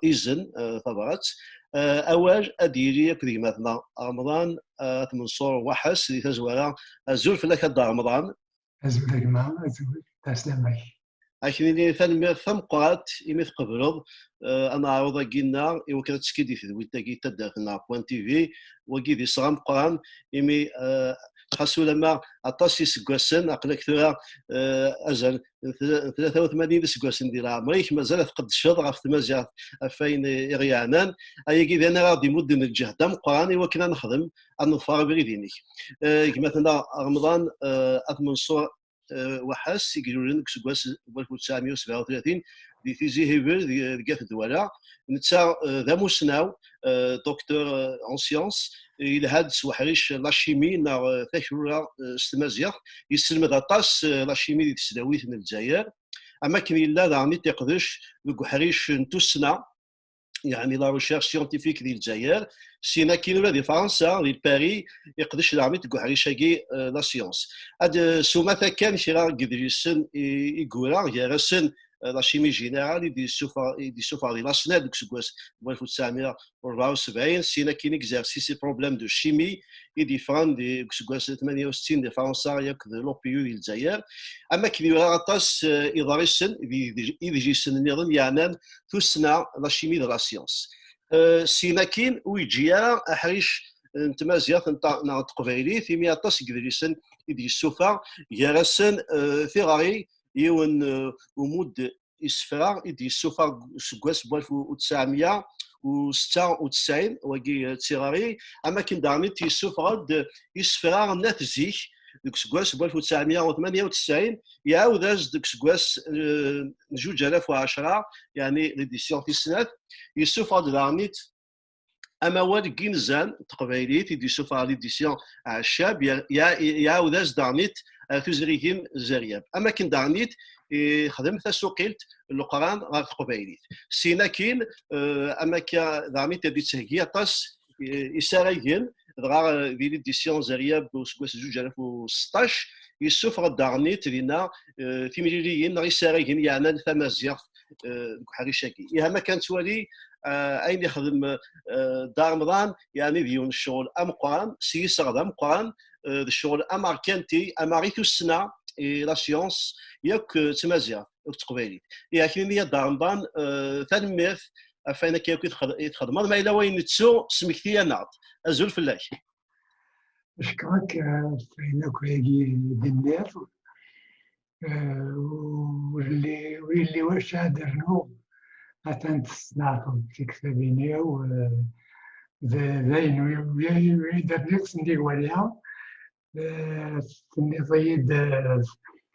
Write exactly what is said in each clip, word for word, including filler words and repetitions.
Izen, eh, tabrat. Eh, awal ad d-yili akked gma-tneɣ Remḍan, eh, At Menṣur Waḥes di tazwara. Azul fell-ak a Dda Remḍan. Azul a gma, azul, taslama-k. Ad k-nini tanemmirt tameqqrant imi tqebleḍ, eh, aneɛruḍ-agi-nneɣ i wakken ad tekki di tedwilt-agi n taddart-nneɣ Point T V. Wagi d iseɣ ameqqran imi, eh, xas ulamma aṭas iseggasen, aql-ak tura, eh, azal n tla-, n tlata u tmanyin iseggasen di leɛmer-ik, mazal ad tqeddceḍ ɣef tmaziɣt, ɣef wayen i ɣ-yeɛnan. Ayagi d ayen ara ɣ-d-imudden lǧehd ameqqran i wakken ad nexdem, ad neḍfer abrid-inek. Eh, gma-tneɣ Remḍan, eh, At Menṣur, eh, Waḥes, i ilulen deg useggas n alef u tesɛemya u sebɛa u tlatin di Tizi Hibel, deg, deg At Dwala. Netta, eh, d amusnaw, eh, docteur, eh, en sciences, yelha-d s uḥric la chimie neɣ, eh, takrura, eh, s tmaziɣt. Yesselmed aṭas, eh, la chimie di tesdawit n Lezzayer. Am akken yella daɣen i t-iqdec deg uḥric n tussna, yeɛni la recherche scientifique di Lezzayer, syin akkin ula di Fransa, di Paris, iqdec daɣen deg uḥric-agi, eh, la science. Ad, eh, s umata kan kra n yedlisen i, i yura, gar-asen, eh, la chimie générale i d-yessufeɣ, i d-yessufeɣ di la SNED deg useggas n alef u tesɛemya u rebɛa u sebɛin, syin akkin exercice et problèmes de chimie i d-yeffɣen di, deg useggas n tmanya u settin di Fransa akked l'O P U di Lezzayer. Am akken yura aṭas, eh, iḍrisen d yidlisen nniḍen yeɛnan tussna, la chimie d la science. Eh, syin akkin ur yeǧǧi ara aḥric n tmaziɣt n ta-, neɣ n teqbaylit, imi aṭas n yedlisen i d-yessufeɣ, gar-asen, eh, tiɣri, yiwen, eh, umudd isefra i d-yessufeɣ seg wass n alef u tesɛemya u setta u tesɛin, wagi, eh, d tiɣri, am akken daɣen i d-yessufeɣ-d isefra n at zik deg useggas n alef u tesɛemya u tmanya u tesɛin, iɛawed-as-d deg useggas, eh, n zuǧ alaf u ɛecṛa, yeɛni l'édition tis snat, yessufeɣ-d daɣen-it amawal n yinzan n teqbaylit i d-yessufeɣ l'édition Ɛeccab, ya-, ya-, iɛawed-as daɣen-it ar tuzrigin Zeryab. Am akken daɣen-it ixdem tasuqilt n Leqran ɣer teqbaylit. Syin akkin, eh, am akka daɣen-it ad d-yettheggi aṭas, eh, isaragen, dɣa, eh, di l'édition Zeryab useggas zuǧ alaf u seṭṭac, yessufeɣ-d daɣen-it dinna, eh, timliliyin neɣ isaragen yeɛnan tamaziɣt, eh, deg uḥric-agi. Ihi, am akka nettwali, eh, ayen ixdem, eh, Dda Remḍan, yeɛni d yiwen n ccɣel ameqqran, s yiseɣ d ameqqran, eh, d ccɣel amerkanti, ama i tussna, i la science, yakk, eh, d tmaziɣt, yakk d teqbaylit. Ihi, akken-nni a Dda Remḍan, eh, tanemmirt ɣef wayen akka yakk i txed-, i txedmeḍ. Ma yella wayen nettu, smekti-yaneɣ-d. Azul fell-ak. Ackeṛ-ak, eh, ɣef wayen akk-agi i d-tenniḍ. Eh, ur yelli, ur yelli wacu ad d-rnuɣ. Atan tesneɛteḍ tiktabin-iw, eh, d, d ayen ur, ur, ur d-rniɣ send i walaɣ. Eh, tenniḍ-iyi-d, eh,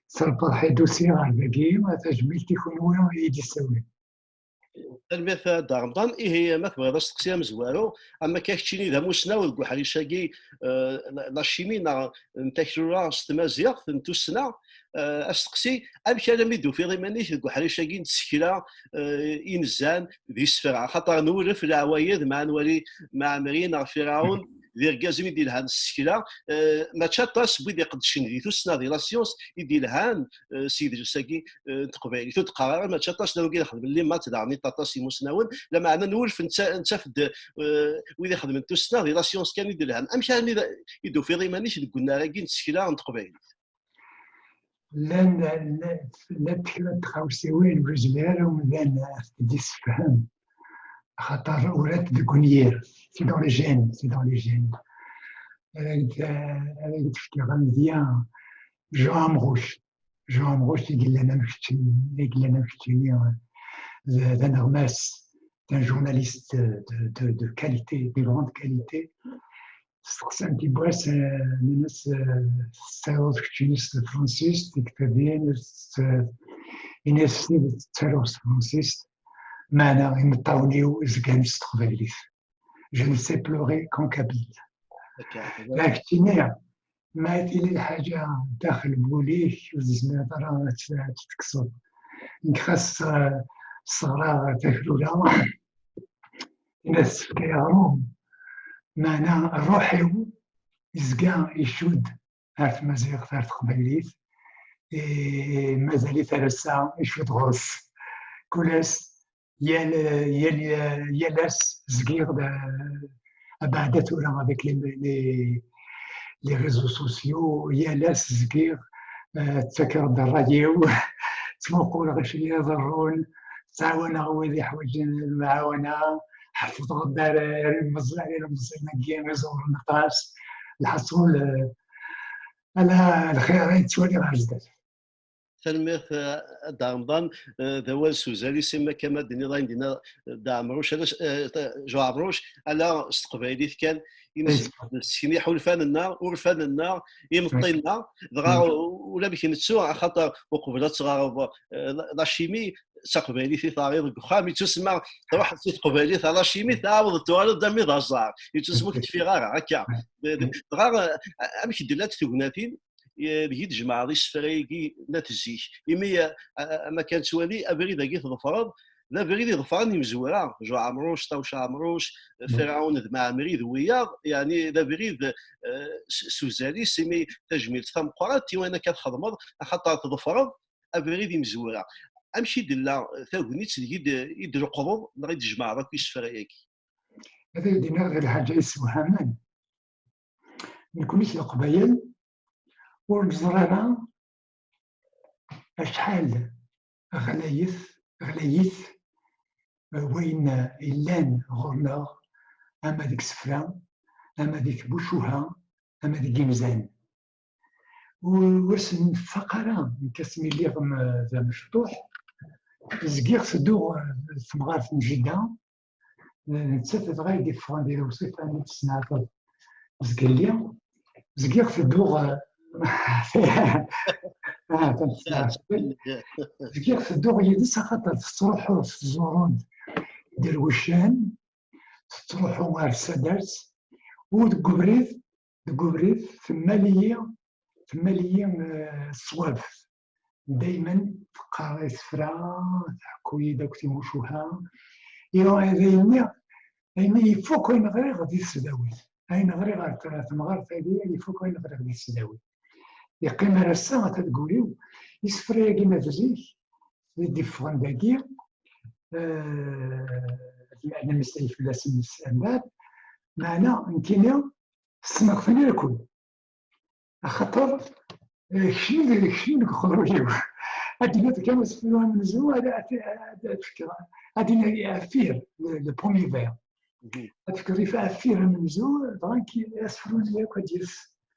s lferḥ i d-usiɣ ɣer dagi, tajmilt i kunwi i yi-d-issawlen. Tanemmirt a Dda Remḍan. Ihi, ma tebɣiḍ asteqsi amezwaru, am akka keččini d amusnaw deg uḥric-agi, eh, la, la chimie neɣ n takrura s tmaziɣt n tussna, eh, asteqsi, amek almi d-tufiḍ iman-ik deg uḥric-agi n tsekla, eh, inzan d isefra? Axaṭer nwulef leɛwayed, ma nwali Mɛemmri neɣ Firɛun, d irgazen i d-ilhan s tsekla, eh, mačči aṭas n wid iqeddcen di tussna, di la science, i d-ilhan, eh, s yidles-agi, eh, n teqbaylit. Ur d-qqar ara mačči aṭas, d wigi ixedmen les maths daɣen-it aṭas imusnawen, lameɛna nwulef netta-, nettaf-d, eh, wid ixedmen tussna, di la science kan i d-ilhan. Amek armi d-, i d-tufiḍ iman-ik deg unnar-agi n tsekla n teqbaylit? Llan, llan, llant kra n tɣawsiwin ur yezmir ara umdan ad t-id-issefhem, axaṭer uran-t deg unyir. C'est dans les gènes, c'est dans les gènes. Ad ak-d-, ad ak-d-fkeɣ amedya, Jean Amrouche. Jean Amrouche i yellan am keččini, i yellan am keččini, d, d aneɣmas, d un journaliste de, de, de qualité, de grande qualité. Steqsan-t yiwwas, eh, nnan-as, eh, "Tettaruḍ keččini s tefransist, tiktabin, s-, ini-as s tidet ttaruɣ s tefransist, meɛna imeṭṭawen-iw zgan s teqbaylit. Je ne sais pleurer qu'en kabyle." Akka. Keččini, ma tili lḥaǧa daxel n wul-ik, ur tezmireḍ ara ad tt-, ad tt-tekkseḍ. Nekk xas, eh, sseɣraɣ takrura, tefka-yi aɣrum, meɛna ṛṛuḥ-iw yezga icudd ar tmaziɣt, ar teqbaylit, i mazal-it ar ass-a icud ɣur-s. Kul ass, yal, yal, yal ass zgiɣ d, abeɛda tura avec les, les, les réseaux sociaux, yal ass zgiɣ, eh, ttakeɣ-d ṛṛay-iw, ttmuquleɣ acu i iḍerrun, ttɛawaneɣ wid iḥwaǧen lemɛawna, ḥeffḍeɣ-d ar, ar ilemẓi-, ar ilemẓiyen-agi iẓewren aṭas. Lḥaṣul, eh, ala lxir ay ttwaliɣ ar zdat. Tanemmirt, eh, a Dda Remḍan, eh, d awal s uzal-is, imi akka ma d-tenniḍ ayen d-yenna Dda Ɛemruc, ala, eh, Joe Ɛemruc, ala s teqbaylit kan, i nesbedd skin iḥulfan-nneɣ, urfan-nneɣ, imeṭṭi-nneɣ, dɣa u-, ulamek nettu, axaṭer uqbel ad teɣreḍ, eh, la, la chimie, d taqbaylit i teɣriḍ deg uxxam, yettusemma truḥ si teqbaylit ɣer la chimie, tɛawdeḍ tuɣaleḍ d armi d aẓar, yettusemma ur k-d-teffiɣ ara, akka. D-, d-, dɣa, eh, amek d-llant tegnatin, eh, deg i d-tjemɛeḍ isefra-agi n at zik. Imi, eh, eh, ma kan nettwali, abrid-agi tḍefreḍ, d abrid iḍefren imezwura, Joe Ɛemruc, Ṭawes Ɛemruc, Ferɛun d Mɛemri d wiyaḍ, yeɛni d abrid, eh, s, s uzal-is, imi tajmilt tameqqrant i wayen akka txedmeḍ, axaṭer tḍefreḍ abrid imezwura. Amek i d-tella tagnit deg i d-, i d-tleqḍeḍ neɣ i d-tjemɛeḍ akk isefra-agi? Ad ak-d-iniɣ di lḥaǧa yessewhamen. Nekni s Leqbayel ur neẓri ara acḥal ɣlayet, ɣlayit, eh, wayen, eh, yellan ɣur-neɣ, ama deg isefra, ama di tmucuha, ama deg yimzan. Ur, ur sen-nfaq ara, nekk asmi lliɣ m-, d amecṭuḥ, zgiɣ tedduɣ, eh, temɣart n jida, nettat dɣa i d-iffɣen di lewṣifa-nni tesneɛteḍ zgelli, zgiɣ tedduɣ, eh, ah, zgiɣ tedduɣ yid-s, axaṭer tettruḥu tettẓuru-d derwicen, tettruḥu ar tsadart, u deg ubrid, deg ubrid temmal-iyi, temmal-iyi, eh, ṣṣwab. Daymen teqqar isefra, tḥekku-yi-d akk timucuha. Ihi, d ayenni, ayenni ifuk ayen ɣriɣ di tesdawit. Ayen ɣriɣ ɣer t-, temɣart-agi, ifuk ayen ɣriɣ di tesdawit. Yeqqim ar ass-a, ata deg wul-iw, isefra-agi n at zik, i d-iffɣen dagi, eh, ad nemmeslay fell-asen s-, mbeɛd, meɛna nekkini ssneɣ-ten akk. Axaṭer, eh, kecmen deg, kecmen deg uqerruy-iw. Ad d-iniɣ kan asefru amenzu, ad, ad, ad, ad fkeɣ, ad iniɣ affir, le, le premier vers. Mhm. Ad fkeɣ rrif affir amenzu, dɣa ki-, asefru-nni akk ad d-yas,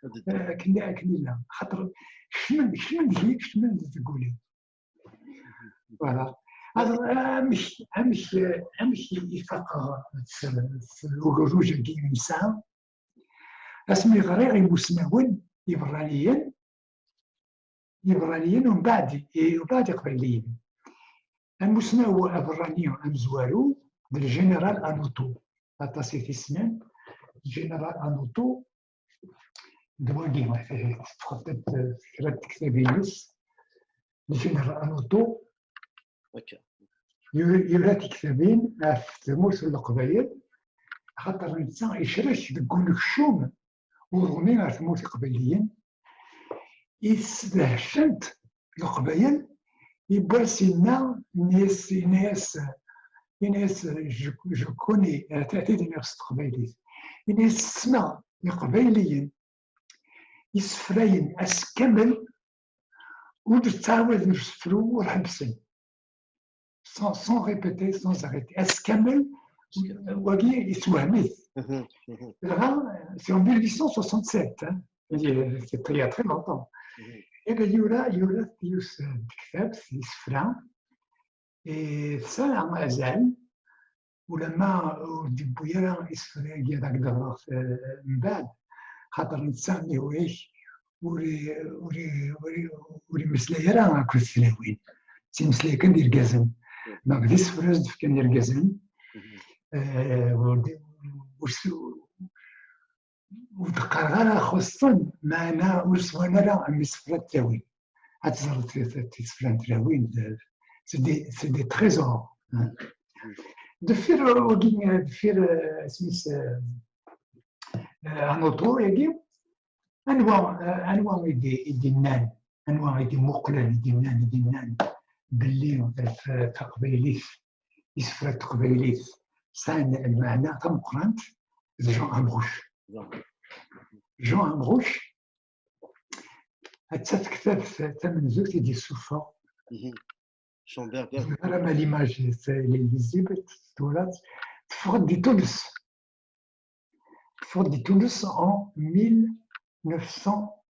eh, akken, akken yella. Axaṭer kecmen, kecmen deg-i, kecmen deg wul-iw. Voilà. Alors, amek, amek, amek i faqeɣ s, s ugerruj-agi i nesɛa? Asmi ɣriɣ imusnawen iberraniyen, iberraniyen umbeɛd, umbeɛd iqbayliyen. Amusnaw aberrani amezwaru d le général Anoto. Aṭas i t-issnen. Le général Anoto d wagi, teffeɣ-d kra n tektabin-is. Le général Anoto yura, yura tiktabin ɣef tmurt n Leqbayel, axaṭer netta icrek deg unekcum uṛumi ɣer tmurt iqbayliyen, i sdehcent Leqbayel, yiwwas yenna, yenna-yas, yenna-yas, yenna-yas, je, je connais, ata, ata d-iniɣ s teqbaylit, yenna-yas, ssneɣ Iqbayliyen, isefrayen ass kamel, ur d-ttɛawaden usefru, ur ḥebbsen. Sans, sans répéter, sans arrêter. Ass kamel, wagi yessewhem-it. Mhm, mhm. Dɣa, c'est en mille huit cent soixante-sept, hein. C'est, c'est il y a très longtemps. Mhm. Et bien, yura, yura yiwet n tektabt, isefra, eh, tesɛa azal, ulamma ur d-yewwi ara isefra-agi ad ak-d-ɣreɣ, eh, mbeɛd, xaṭer netta nniɣ-ak ur, ur, ur, ur imeslay ara akked tlawin. Ttmeslay kan d irgazen. Neɣ d isefra i s-d-fkan irgazen. Mhm. Eh, ur d-, ur s-, ur d-qqareɣ ara xuṣṣen, meɛna ur swan ara am isefra n tlawin. Ad teẓreḍ ti-, ti-, tisefra n tlawin, d-, c'est des, c'est des trésors, hein. Deffir wagi, deffir, eh, isem-is, eh, eh, Anoto-agi, Anwa, eh, anwa i d-, i d-innan, anwa i d-imuqlen, i d-innan, i d-innan belli, eh, taqbaylit, isefra n teqbaylit sɛan lmeɛna tameqqrant? D Jean Amrouche. Jean Amrouche, atta tektabt tamenzut i d-yessufeɣ. Mhm. Jean Berger. Ara ma l'image, c'est lisible, tura teffeɣ-d di Tunes. Teffeɣ-d di Tunes en mille neuf cent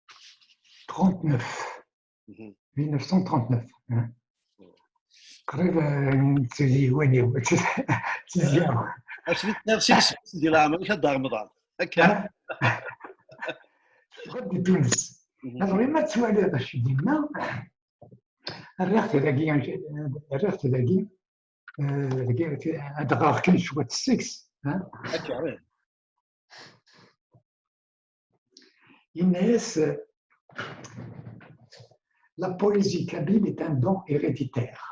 trente-neuf. Mhm. Mille neuf cent trente-neuf, hein. Qrib, euh, d tiziwin-iw, d tizi-, d tizi-, Asmi d-, asmi d-, di leɛmer-ik a Dda Remḍan. Akka. Teffeɣ-d di Tunes. Mhm. Alors, ma tettwaliḍ acu d-yenna, rriɣ-t dagi, rriɣ-t dagi, euh, dagi, ad ɣreɣ kan cwiṭ seg-s, hein. Akka, oui. Yenna-yas, la poésie kabyle est un don héréditaire.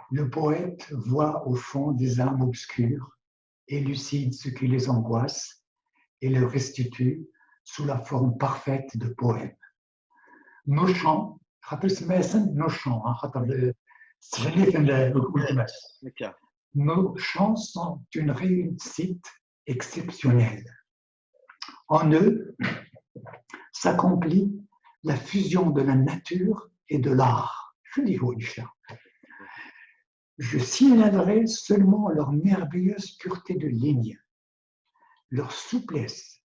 Le poète voit au fond des âmes obscures, élucide ce qui les angoisse et le restitue sous la forme parfaite de poèmes. Nos chants, xaṭer isemma-yasen nos chants, hein, xaṭer, euh, sɣiliten, euh, weltma-s. Akka. Nos chants sont une réussite exceptionnelle. En eux s'accomplit la fusion de la nature et de l'art. Je dis, je signalerai seulement leur merveilleuse pureté de ligne, leur souplesse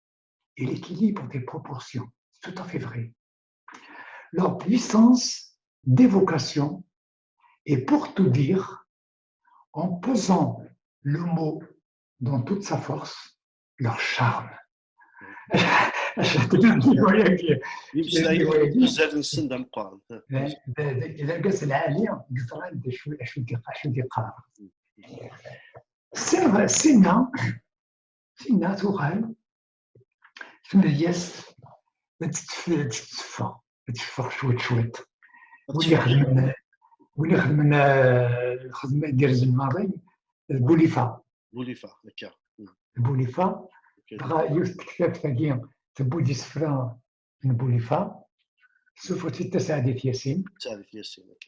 et l'équilibre des proportions. C'est tout à fait vrai. Leur puissance d'évocation et, pour tout dire, en pesant le mot dans toute sa force, leur charme. Imeslayen, azal-nsen d ameqqran. D, d, d argaz lɛali, yeẓran d acu, acu d-, acu d-yeqqar. Sin-, sinna, sinna tuɣal tmedyazt ad tettef-, ad tetteffeɣ, ad teffeɣ cwiṭ, cwiṭ. Win ixedmen, win ixedmen, eh, lxedma igerrzen maḍi, d Bulifa. Bulifa, akka. Mm. D Bulifa. Ok. Dɣa yiwet tektabt-agi tewwi-d isefra n Bulifa, sufɣet-id Taseɛdit Yasin. Taseɛdit Yasin, ok.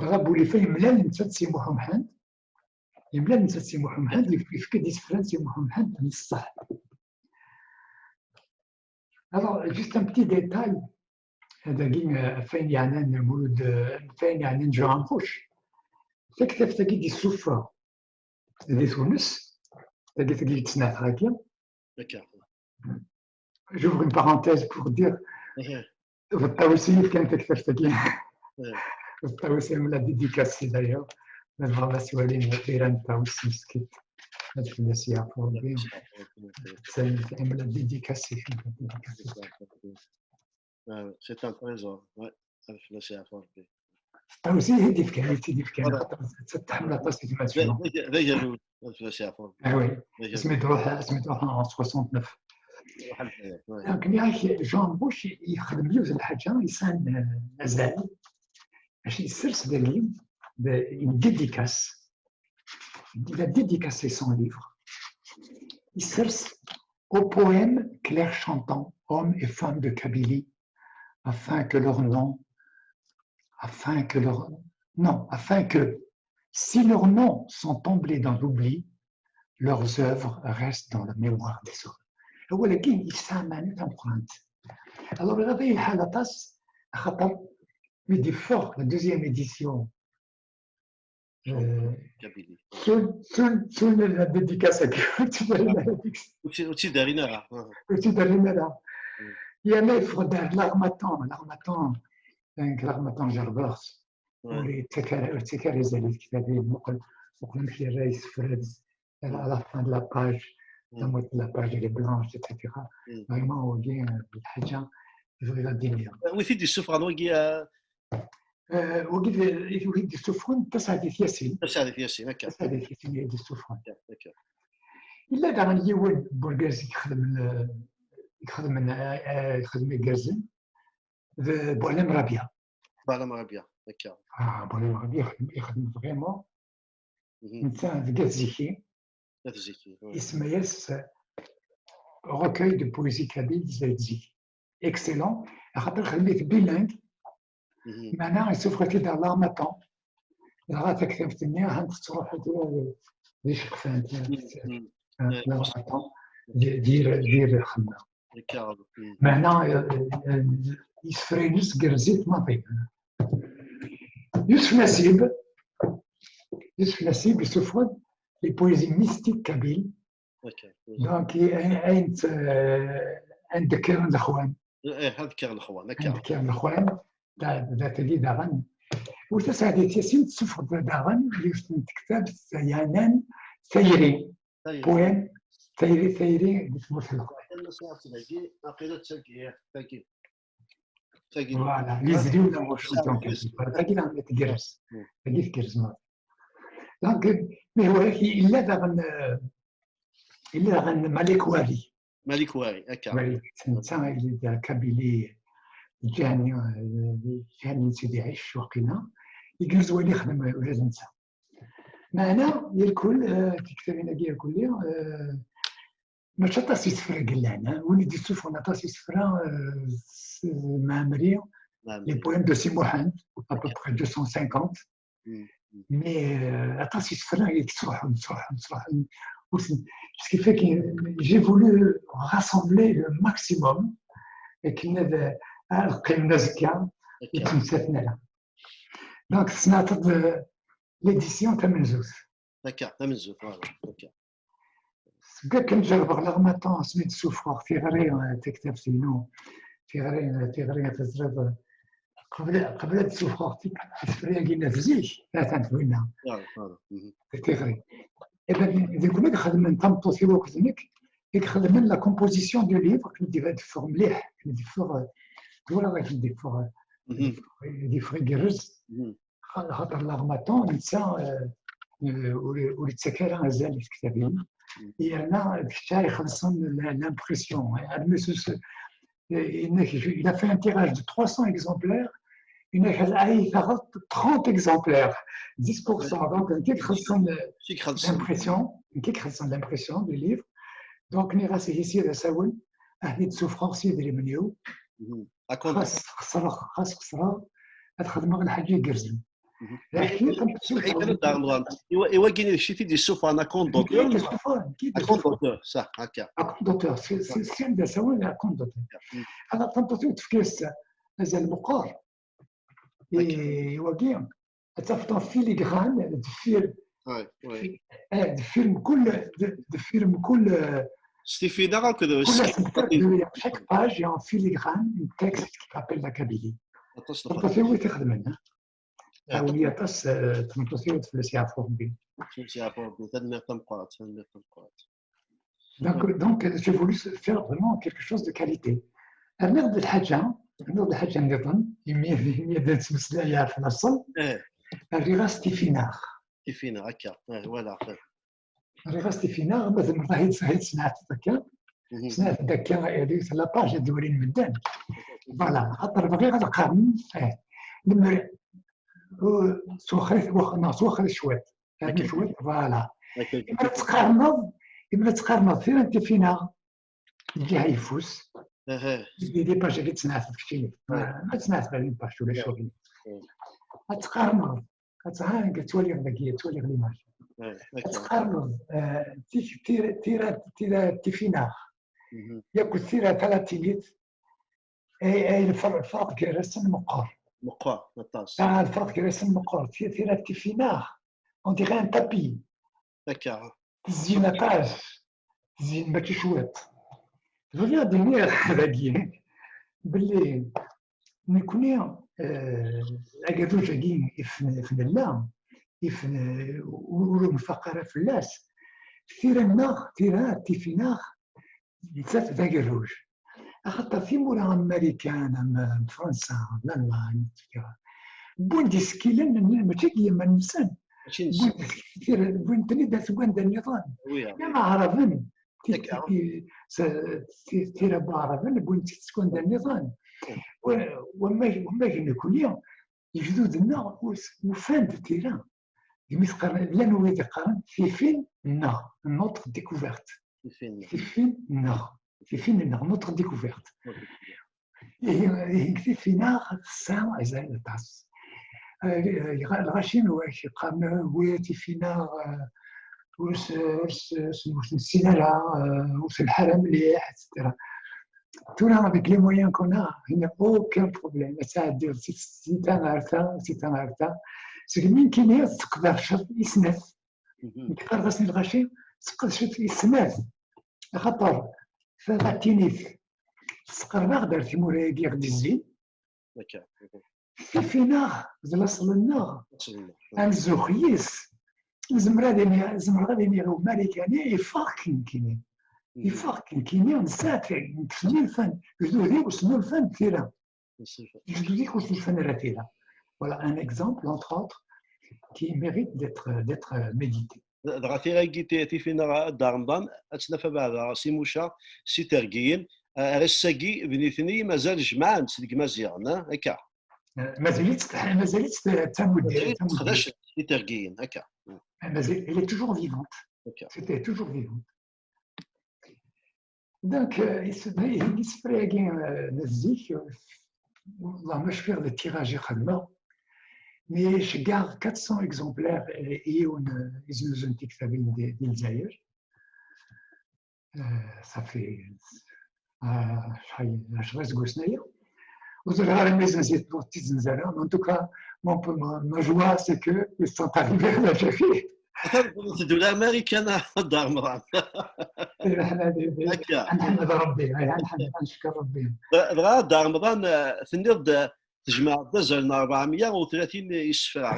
Dɣa Bulifa yemlal netta d Si Muḥ Umḥend, yemlal netta d Si Muḥ Umḥend, yef-, yefka-d isefra n Si Muḥ Umḥend n ṣṣeḥ. Alors, juste un petit détail, dagi, euh, ɣef wayen yeɛnan Mulud, euh, ɣef wayen yeɛnan Jean Amrouche. Taktabt-agi d-yessufeɣ di Tunes, tagi, tagi i d-ttnateɣ-agi. D'accord. J'ouvre une parenthèse pour dire, mhm, d Ṭawes i yefkan taktabt-agi. Mhm. D Ṭawes i m-la dédicacée d'ailleurs. Ma tebɣam ad twalimt tira n Ṭawes meskint, ad fell-as yeɛfu Rebbi. D'accord. C'est, elle me l'a dédicacée, elle me l'a dédicacée. Ah, c'est un trésor. Ouais. Ad fell-as yeɛfu Rebbi. Ṭawes i d-yefkan, i d-yefkan. Voilà. Xaṭer tḥemmel aṭas gma-s. D, d, d agerruj, ad fell-as yeɛfu Rebbi. Ah oui. D agerruj. Asmi d-ruḥ, asmi d-ruḥ en soixante-neuf. Ruḥ lḥayat, ouais. Donc, nniɣ-ak, Jean Amrouche yexdem yiwet n lḥaǧa yesɛan, euh, azal. Mačči yessers dagi, de, une dédicace. Il a dédicacé son livre. Yessers aux poèmes clairs chantants, hommes et femmes de Kabylie, afin que leur nom, afin que leur, non, afin que, si leurs noms sont tombés dans l'oubli, leurs œuvres restent dans la mémoire des hommes. Awal-agi yesɛa meɛna tameqqrant. Alors, ɣer-i yelḥa aṭas, axaṭer mi d-iffeɣ la deuxième édition, euh, Kabylie. Sun, sun, sun la dédicace-agi. Ur tt-, ur tt-id-rrin ara. Ur tt-id-rrin ara. Mm. Yerna yeffeɣ-d ar L'Harmattan, L'Harmattan, donc L'Harmattan Gervers. Ouais. Ur yettak ara, ur yettak ara azal i tektabin. Muqel, muqel amek yerra isefra à la, à la fin de la page, mm, la moitié de la page, elle est blanche, et cetera. Mm. Vraiment, wagi, euh, lḥaǧa, bɣiɣ ad d-iniɣ. Wi t-id-yessufɣen wagi, euh? Euh, wagi d, wi t-id-yessufɣen, Taseɛdit Yasin. Taseɛdit Yasin, akka. Taseɛdit Yasin i d-yessufɣen. Akka, akka. Yella daɣen yiwen n urgaz i ixedmen, euh, ixedmen, euh, euh, ixedmen igerrzen, d Buɛlam Rabia. Buɛlam Rabia, akka. Ah, Buɛlam Rabia ixedm, ixedm vraiment. Mhm. Netta d At Ziki. At Ziki, ouais. Isemma-yas Recueil de poésie kabyle des At Ziki. excellent, axaṭer xdem-it bilingue, meɛna yessufeɣ-it-id ɣer Larmatan. Dɣa taktabt-nni han tettruḥu tura d iceqfan, Larmatan, d, d yir, d yir lxedma. Meɛna, eh, eh, isefra-ines gerrzit maḍi. Yusef Nasib, Yusef Nasib yessufeɣ-d les poésies mystiques kabyles. Donc, ayen, ayen, eh, ayen d-kkren lexwan. Ih, ad kkren lexwan, akka. Ayen d-kkren lexwan, da, da tagi daɣen. U Taseɛdit Yasin tessufeɣ-d daɣen yiwet n tektabt yeɛnan tayri. Poème, tayri, tayri di tmurt n Leqbayel. Aqila d tagi, tagi. Tagi. Voilà, les îles de la Mochou, donc, tagi daɣen tgerrez. Tagi tgerrez maḍi. Donc, mais voilà, yella daɣen, euh, yella daɣen Malik Wali. Malik Wali, akka. Wali, netta yella d Kabili, Ǧani, euh, Ǧani n Sidi Ɛic, waqila. Igerrez Wali yexdem ula d netta. Meɛna, irkul, euh, tiktarin-agi irkul, euh, mačči aṭas isefra i yellan, hein. Win i d-yessufɣen aṭas isefra, euh, s-, Mɛemmri, les poèmes de Si Muḥend, à peu près deux cent cinquante. Mais, euh, aṭas isefra i yettruḥun, ttruḥun, ttruḥun. Ur ten-, ce qui fait que j'ai voulu rassembler le maximum akken ad, ad qqimen azekka, ur ttmettaten ara. Donc, tesneɛteḍ, euh, l'édition tamenzut. Akka, tamenzut, voilà, akka. Seg akken jerbeɣ Larmatan asmi d-ssufɣeɣ tiɣri, eh, taktabt-inu, tiɣri, eh, tiɣri, teẓriḍ, eh, qbel, qbel ad d-ssufɣeɣ ti-, tisefra-agi n at zik, atan winna. Tiɣri. Eben, d nekkni i ixedmen, tameṭṭut-iw akked nekk, i ixedmen la composition du livre, akken ad d-iffeɣ mliḥ, akken ad d-iffeɣ, eh, tura akken ad d-iffeɣ, eh, ad d-iffeɣ igerrez. Xa-, xaṭer Larmatan, netta, euh, euh, ur, ur yettak ara azal i tektabin. Yerna d kečč ara ixellṣen la-, l'impression. Armi s-, s-, euh, il a fait un tirage de trois cents exemplaires, il a, ay taɣeḍ trente exemplaires, dix pour cent. Donc, nekk i ixellṣen, euh, l'impression, nekk i ixellṣen l'impression du livre. Donc, nniɣ-as ihi sya d asawen, ad t-id-ssufɣeɣ s yidrimen-iw. Xas xesreɣ, xas xesreɣ, ad xedmeɣ lḥaǧa igerrzen. Iwa-, iwagini d kečč i t-id-yessufɣen à compte d'auteur? À compte d'auteur, ça, akka. À compte d'auteur, c'est, c'est, c'est un des à compte d'auteur. Alors, tameṭṭut-iw tefka-as azal meqqer. I wagi, ad tafeḍ en filigrane deffir, fi-, eh, deffir mkul, de-, deffir mkul, eh, s tifinaɣ akked kul asebter, chaque page, il y a en filigrane un texte qui rappelle la Kabylie. Tameṭṭut-iw i t-ixedmen, hein? Awi aṭas, eh, tameṭṭut-iw ad fell-as yeɛfu Rebbi. Fell-as yeɛfu Rebbi. Tanemmirt tameqqrant, tanemmirt tameqqrant. Donc, donc, j'ai voulu faire vraiment quelque chose de qualité. Rniɣ-d lḥaǧa, rniɣ-d lḥaǧa nniḍen, imi, imi ad nettmeslay ɣef laṣel, rriɣ-as tifinaɣ. Tifinaɣ, akka, eh, voilà. Rriɣ-as tifinaɣ, ma zemreɣ ad, ad sneɛteɣ akka. Sneɛteɣ akka, rriɣ la page ad d-walin medden. Voilà, xaṭer bɣiɣ ad qqaren, eh, lemmer, uh, s waxer, wax-, neɣ s waxer cwiṭ. Rnu cwiṭ, voilà. Imra teqqarneḍ, imra teqqarneḍ tira n tifinaɣ, lǧiha yeffus. Di, di page-agi ttnaɛteḍ keččini. Ma ttnaɛteḍ ɣer une page, ulac ccɣel. Ad teqqarneḍ, ad tɛang, ad twaliḍ dagi, ad twaliḍ l'image. Ad teqqarneḍ, eh, ti-, tira, tira, tira tifinaɣ. Yakk tira talatinit, ay, ay, lfer-, lferq gar-asen meqqer. Meqqer, aṭas. Ah, lferq gar-asen meqqer. Ti-, tira tifinaɣ, on dirait un tapis. Akka. Tezzin aṭas. Tezzin mačči cwiṭ. Bɣiɣ ad d-iniɣ dagi belli nekni, eh, agaduj-agi i f-, f-, nella, i f-, ur, ur nfaq ara fell-as. Tira-nneɣ, tira tifinaɣ, nettat d agerruj. Axaṭer timura am Marikan, am, am Fransa, am Lalman, et cetera, wwin-d isekkilen-nni, mačči deg yiman-nsen. Mačči nsen. Wwin-d isekkilen, wwin-ten-id seg wanda nniḍen. Am Aɛraben, ti-, ti-, ti-, s-, ti-, tira n Waɛraben, wwin-tt seg wanda nniḍen. Wa-, wamag, wamag nekni, legdud-nneɣ us-, ufan-d tira. Deg mi teqqaren, llan wid yeqqaren tifin-nneɣ, notre découverte. Tifin-nneɣ. Tifin-nneɣ. Tifin-nneɣ, notre découverte. Ihi, ihi, tifinaɣ tesɛa azal aṭas. Eh, lɣaci n wakk qqaren, eh, wi tifinaɣ, eh, ur s-, ur s-, ur s-, ur s-nessin ara, eh, ur telḥa ara mliḥ, et cetera. Tura, avec les moyens qu'on a, il n'y a aucun problème. Ad tɛeddiḍ si, si ta ɣer ta, si ta ɣer ta. Segmi nekkini teqderceḍ i snat. Nekk qqareɣ-asen i lɣaci, teqderceḍ i snat. Axaṭer talatinit tesqerb-aɣ-d ar tmura-agi i ɣ-d-izzin. Tifinaɣ d laṣel-nneɣ, amzux yis, zemreɣ ad iniɣ, zemreɣ ad iniɣ i umarikani yeffeɣ-k nekkini. Yeffeɣ-k nekkini, nesɛa tira, nekk snulfan, gdud-iw snulfan tira. Gdud-ik ur snulfan ara tira. Voilà un exemple, entre autres, qui mérite d'être, d'être médité. Dɣa tira-agi ti-, tifinaɣ a Dda Remḍan, ad tt-naf abeɛda si Muca, si Tergiyin, ar ass-agi d nitni mazal jemɛen-tt deg Imaziɣen, ah, akka. Eh, mazal-itt, mazal-itt d tamuddi, mazal-itt tamuddi. Ttqedacen Itergiyen, akka. Mazal, elle est toujours vivante. Akka. C'était toujours vivante. Donc, euh, is-, isefra-agi, euh, n zik, euh, والله ma cfiɣ le tirage i xedmeɣ, mais ceggaɣ quatre cents exemplaires, euh, i yiwen, euh, iznuzu n tektabin di, di Lezzayer. Eh, ça fait, eh, acḥal, ɛecra iseggasen aya. Ur ẓriɣ ara ma izzenz-it neɣ ur t-izzenz ara. En tout cas, mon, ma, ma joie, c'est que ils sont arrivés en Algérie. Atan wwḍent-d ula Marikan, a Dda Remḍan. Akka. Ad nḥemd Rebbi, eh, ad nḥemd, ad neckeṛ Rebbi. Dɣa, dɣa a Dda Remḍan, eh, tenniḍ-d, eh, tejmeɛ-d azal n ṛebɛemya u tlatin isefra.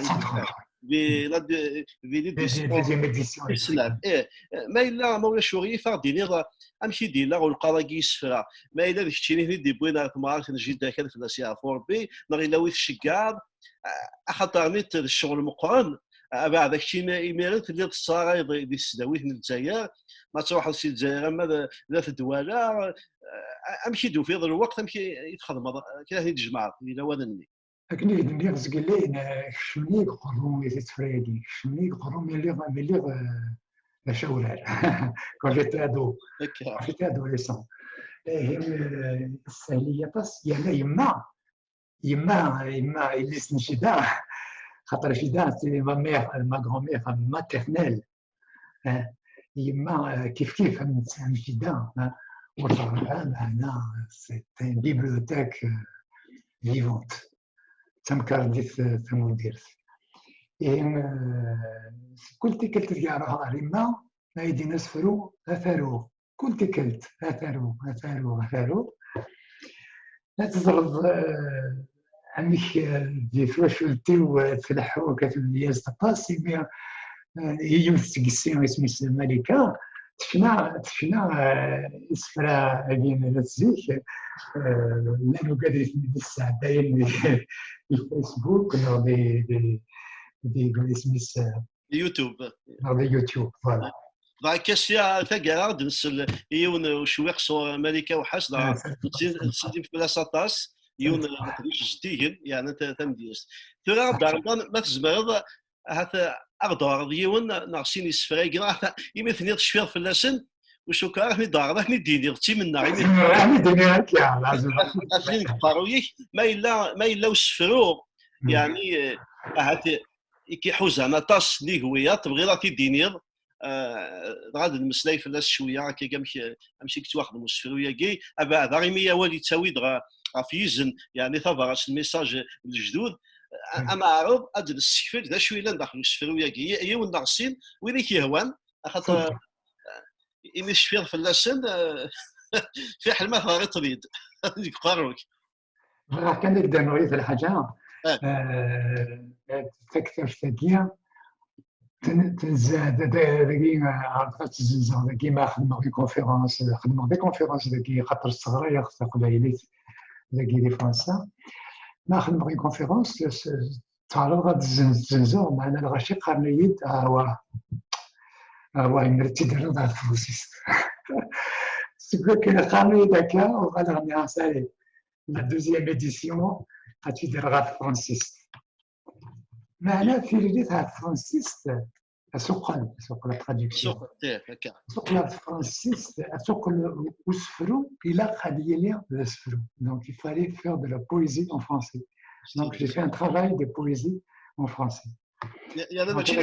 Di la de-, di l'édition tis snat. Ih, ma yella, ma ulac uɣilif, ad ɣ-d-tiniḍ amek i d-yella ulqaḍ-agi isefra. Ma yella d keččini i ten-id-yewwin ɣer temɣart n jida-k, ad fell-as yeɛfu Rebbi, neɣ yella wi tceggeḍ, axaṭer nit d ccɣel meqqren, abeɛda keččini imiren telliḍ tettɣarayeḍ di tesdawit n Lezzayer, ma truḥeḍ si Lezzayer ama d, d at Dwala, amek i d-tufiḍ lweqt, amek i, i txedmeḍ, kra i d-tjemɛeḍ di lawan-nni? Akken i k-d-nniɣ zgelli, eh, kecmen-iyi deg uqerru i tefra-agi, kecmen-iyi deg uqerru mi lliɣ, mi lliɣ, eh, d acawrar. Quand j'étais ado. Quand j'étais adolescent. Eh, eh, sahel-iyi aṭas, yerna yemma, yemma, yemma, yelli-s n jida, xaṭer jida, c'est ma mère, ma grand-mère maternelle. Eh, yemma, eh, kif kif am, am jida, eh, ur teɣri ara, meɛna, c'est une bibliothèque, eh, vivante. D tamkarḍit, eh, tamundirt. Ihi, eh, kul tikkelt deg ara ɣer yemma, ma yi-d-yenna sefru, ad t-aruɣ. Kul tikkelt, ad t-aruɣ, ad t-aruɣ, ad t-aruɣ. Ad teẓreḍ, eh, amek, eh, di twacult-iw, eh, tleḥḥu akka tmedyaz aṭas, imi, eh, yiwet seg yessi isem-is Malika, tecna, tecna, eh, isefra-agi n zik, eh, llan ugad i ten-id-sɛeddayen di, di Facebook neɣ di, di, di, di isem-is, eh, YouTube. Neɣ di YouTube, voilà. Dɣa akka sya taggara ad nsel i yiwen ucewwiq sɣur Malika Uḥas, dɣa nettsellim fell-as aṭas, yiwen n leqdic zeddigen, yeɛna ta-, tamedyazt. Tura, a Dda Remḍan, ma tzemreḍ, ahat, eh, ad ɣ-d-ɣreḍ yiwen neɣ sin isefra-agi, ahat, imi tenniḍ tecfiḍ fell-asen, ur cukkeɣ ara ad ten-id-ɣreḍ, ad ten-id-iniɣ, d timenna, imi ad ten-id-iniɣ akka, ad ten-id deg uqerru-ik, ma yella, ma yella usefru, yeɛni, eh, ahat, i k-iḥuzan aṭas n igwiyaḍ, tebɣiḍ ad t-id-tiniḍ, eh, dɣa ad nmeslay fell-as cwiya, akka amek, amek i yettwaxdem usefru-agi, abeɛda imi awal yettawi-d ɣ-, ɣef yizen, yeɛni tabrat, lmissaj n lejdud, a-, ad neɛreḍ ad d-nessekfel d acu yellan daxel usefru-agi, y-, yiwen neɣ sin, win i k-yehwan, axaṭer, eh, imi tecfiḍ fell-asen, eh, fiḥel ma teɣriḍ-ten-id deg uqerru-k. Bɣiɣ kan ad d-rnuɣ yiwet lḥaǧa. Eh, taktabt-agi, ten-, tenza-, da-, da-, dagi, eh, ɛerḍeɣ ad tt-zzenzeɣ dagi, ma xedmeɣ des conférences, xedmeɣ des conférences dagi, xaṭer sseɣrayeɣ taqbaylit dagi di Fransa. Ma xedmeɣ des conférences, s-, ttɛerḍeɣ ad tt-zzenz-, zzenzeɣ, meɛna lɣaci qqaren-iyi-d, "Ah, wa, ah, wa, imir ad tt-id-ternuḍ ɣer tefransist." Seg wakken qqaren-iyi-d akka, uɣaleɣ nniɣ, "Ça y est, la deuxième édition, ad tt-id-rreɣ ɣer tefransist." Meɛna tiririt ɣer tefransist, Asuqel, asuqel, la traduction. Asuqel, asuqel ɣer tefransist, asuqel usefru, ilaq ad yili d asefru. Donc, il fallait faire de la poésie en français. Donc, j'ai fait un travail de poésie en français. Yerna mačči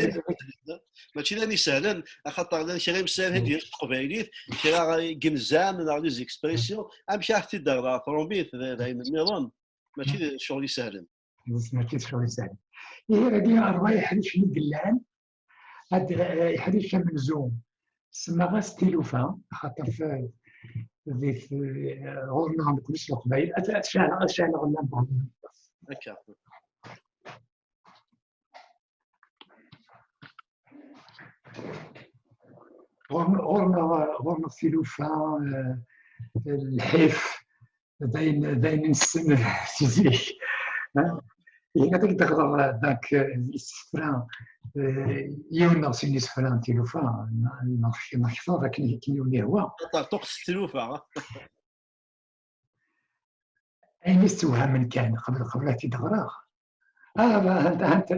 d ayen isehlen, axaṭer llan kra imsayen i d-yas s teqbaylit, kra n yinzamen neɣ les expressions, amek ara t-id-terreḍ ɣer trumit d ayen nniḍen, mačči d ccɣel isehlen. Mačči d ccɣel isehlen. Ihi, dagi, ṛṛay ḥricen i yellan, ad iḥric amenzu, semmaɣ-as tilufa, axaṭer di ɣur-neɣ nekkni s leqbayel, ad ceɛleɣ, ad ceɛleɣ lampa. Akka. Ɣur-neɣ, ɣur-neɣ tilufa, lḥif, d ayen, d ayen nessen si zik. Ilaq ad d-ɣreɣ, donc, isefra, yiwen neɣ sin isefra n tilufa, neɣ kteṛ akken, akken yiwen yehwa. Ṭerṭuqet tilufa. Ayen i s-ttewhamen kan, qbel, qbel ad t-id-ɣreɣ. Ah, anta, anta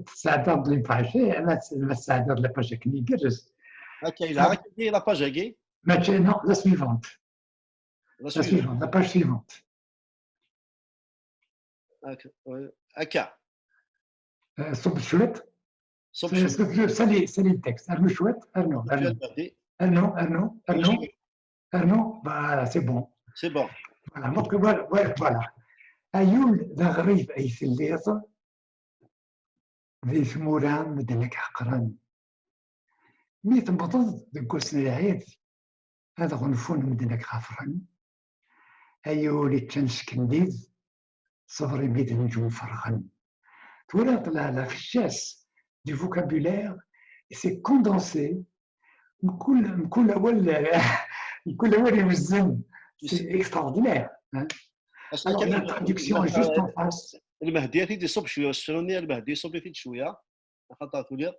tesɛeddaḍ les pages, ma tesɛeddaḍ la page akken igerrez. Akka, yelha, akka, la page-agi. Mačči, non, la suivante. La suivante, la page suivante. Akka. Ṣubb cwiṭ. Ṣubb cwiṭ. Sali, sali le texte. Rnu cwiṭ, rnu, rnu. Rnu, rnu, rnu. Rnu, voilà, c'est bon. C'est bon. Voilà, donc voilà, voilà, voilà. Ayul d aɣrib ay telliḍ, di tmura medden ad k-ḥeqren. Mi tewwḍeḍ deg wass n lɛid, ad ɣunfun medden ad k-ɣafren. Ay ul iččan s tkendid, ṣṣber-im i d nnǧum ferrɣen. Twalaḍ la, la richesse du vocabulaire, et c'est condensé. Mkul, mkul awal, mkul awal iwezzen. C'est extraordinaire, hein. Alors, la traduction est juste en face. Lmehdi ad t-id-iṣubb cwiya, usefru-nni a Lmehdi, ṣubb-it-id cwiya, axaṭer tuliḍ.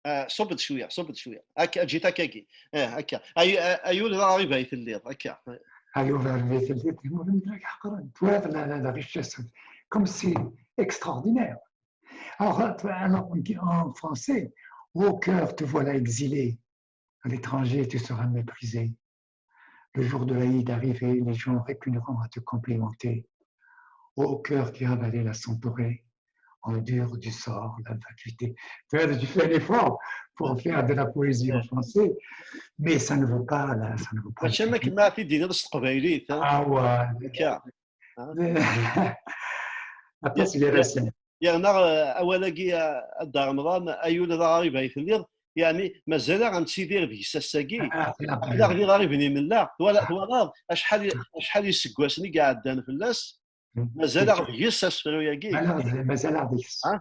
Ah, ṣubb-d cwiya, ṣubb-d cwiya. Akka, eǧǧ-it akkagi. Ah, akka. Ay, ay, ayul d aɣrib ay telliḍ, akka. Ayul d aɣrib ay telliḍ, di tmura medden ad k-ḥeqren. Twalaḍ la, la, la richesse, comme c'est extraordinaire. Alors, alors, en français, au cœur, te voilà exilé. À l'étranger, tu seras méprisé. Le jour de l'Aïd arrivé, les gens répugnaront à te complimenter. Ô cœur qui a avalé la centaurée, endure du sort la vacuité. Tu vois, tu fais un effort pour faire de la poésie en français, mais ça ne vaut pas, là, ça ne vaut pas. Mačči am akken ma t-id-tiniḍ s teqbaylit, hein? Ah ouais. Akka. Aṭas gar-asen. Yerna, eh, awal-agi, eh, a Dda Remḍan, ayul d aɣrib ay telliḍ, yeɛni mazal-aɣ nettidir deg-s ass-agi. Ah, aql-aɣ d iɣriben imella. Twala-, twalaḍ acḥal, acḥal iseggasen i iɛeddan fell-as, mazal-aɣ deg-s asefru-agi. Mazal-aɣ deg-s. Ha?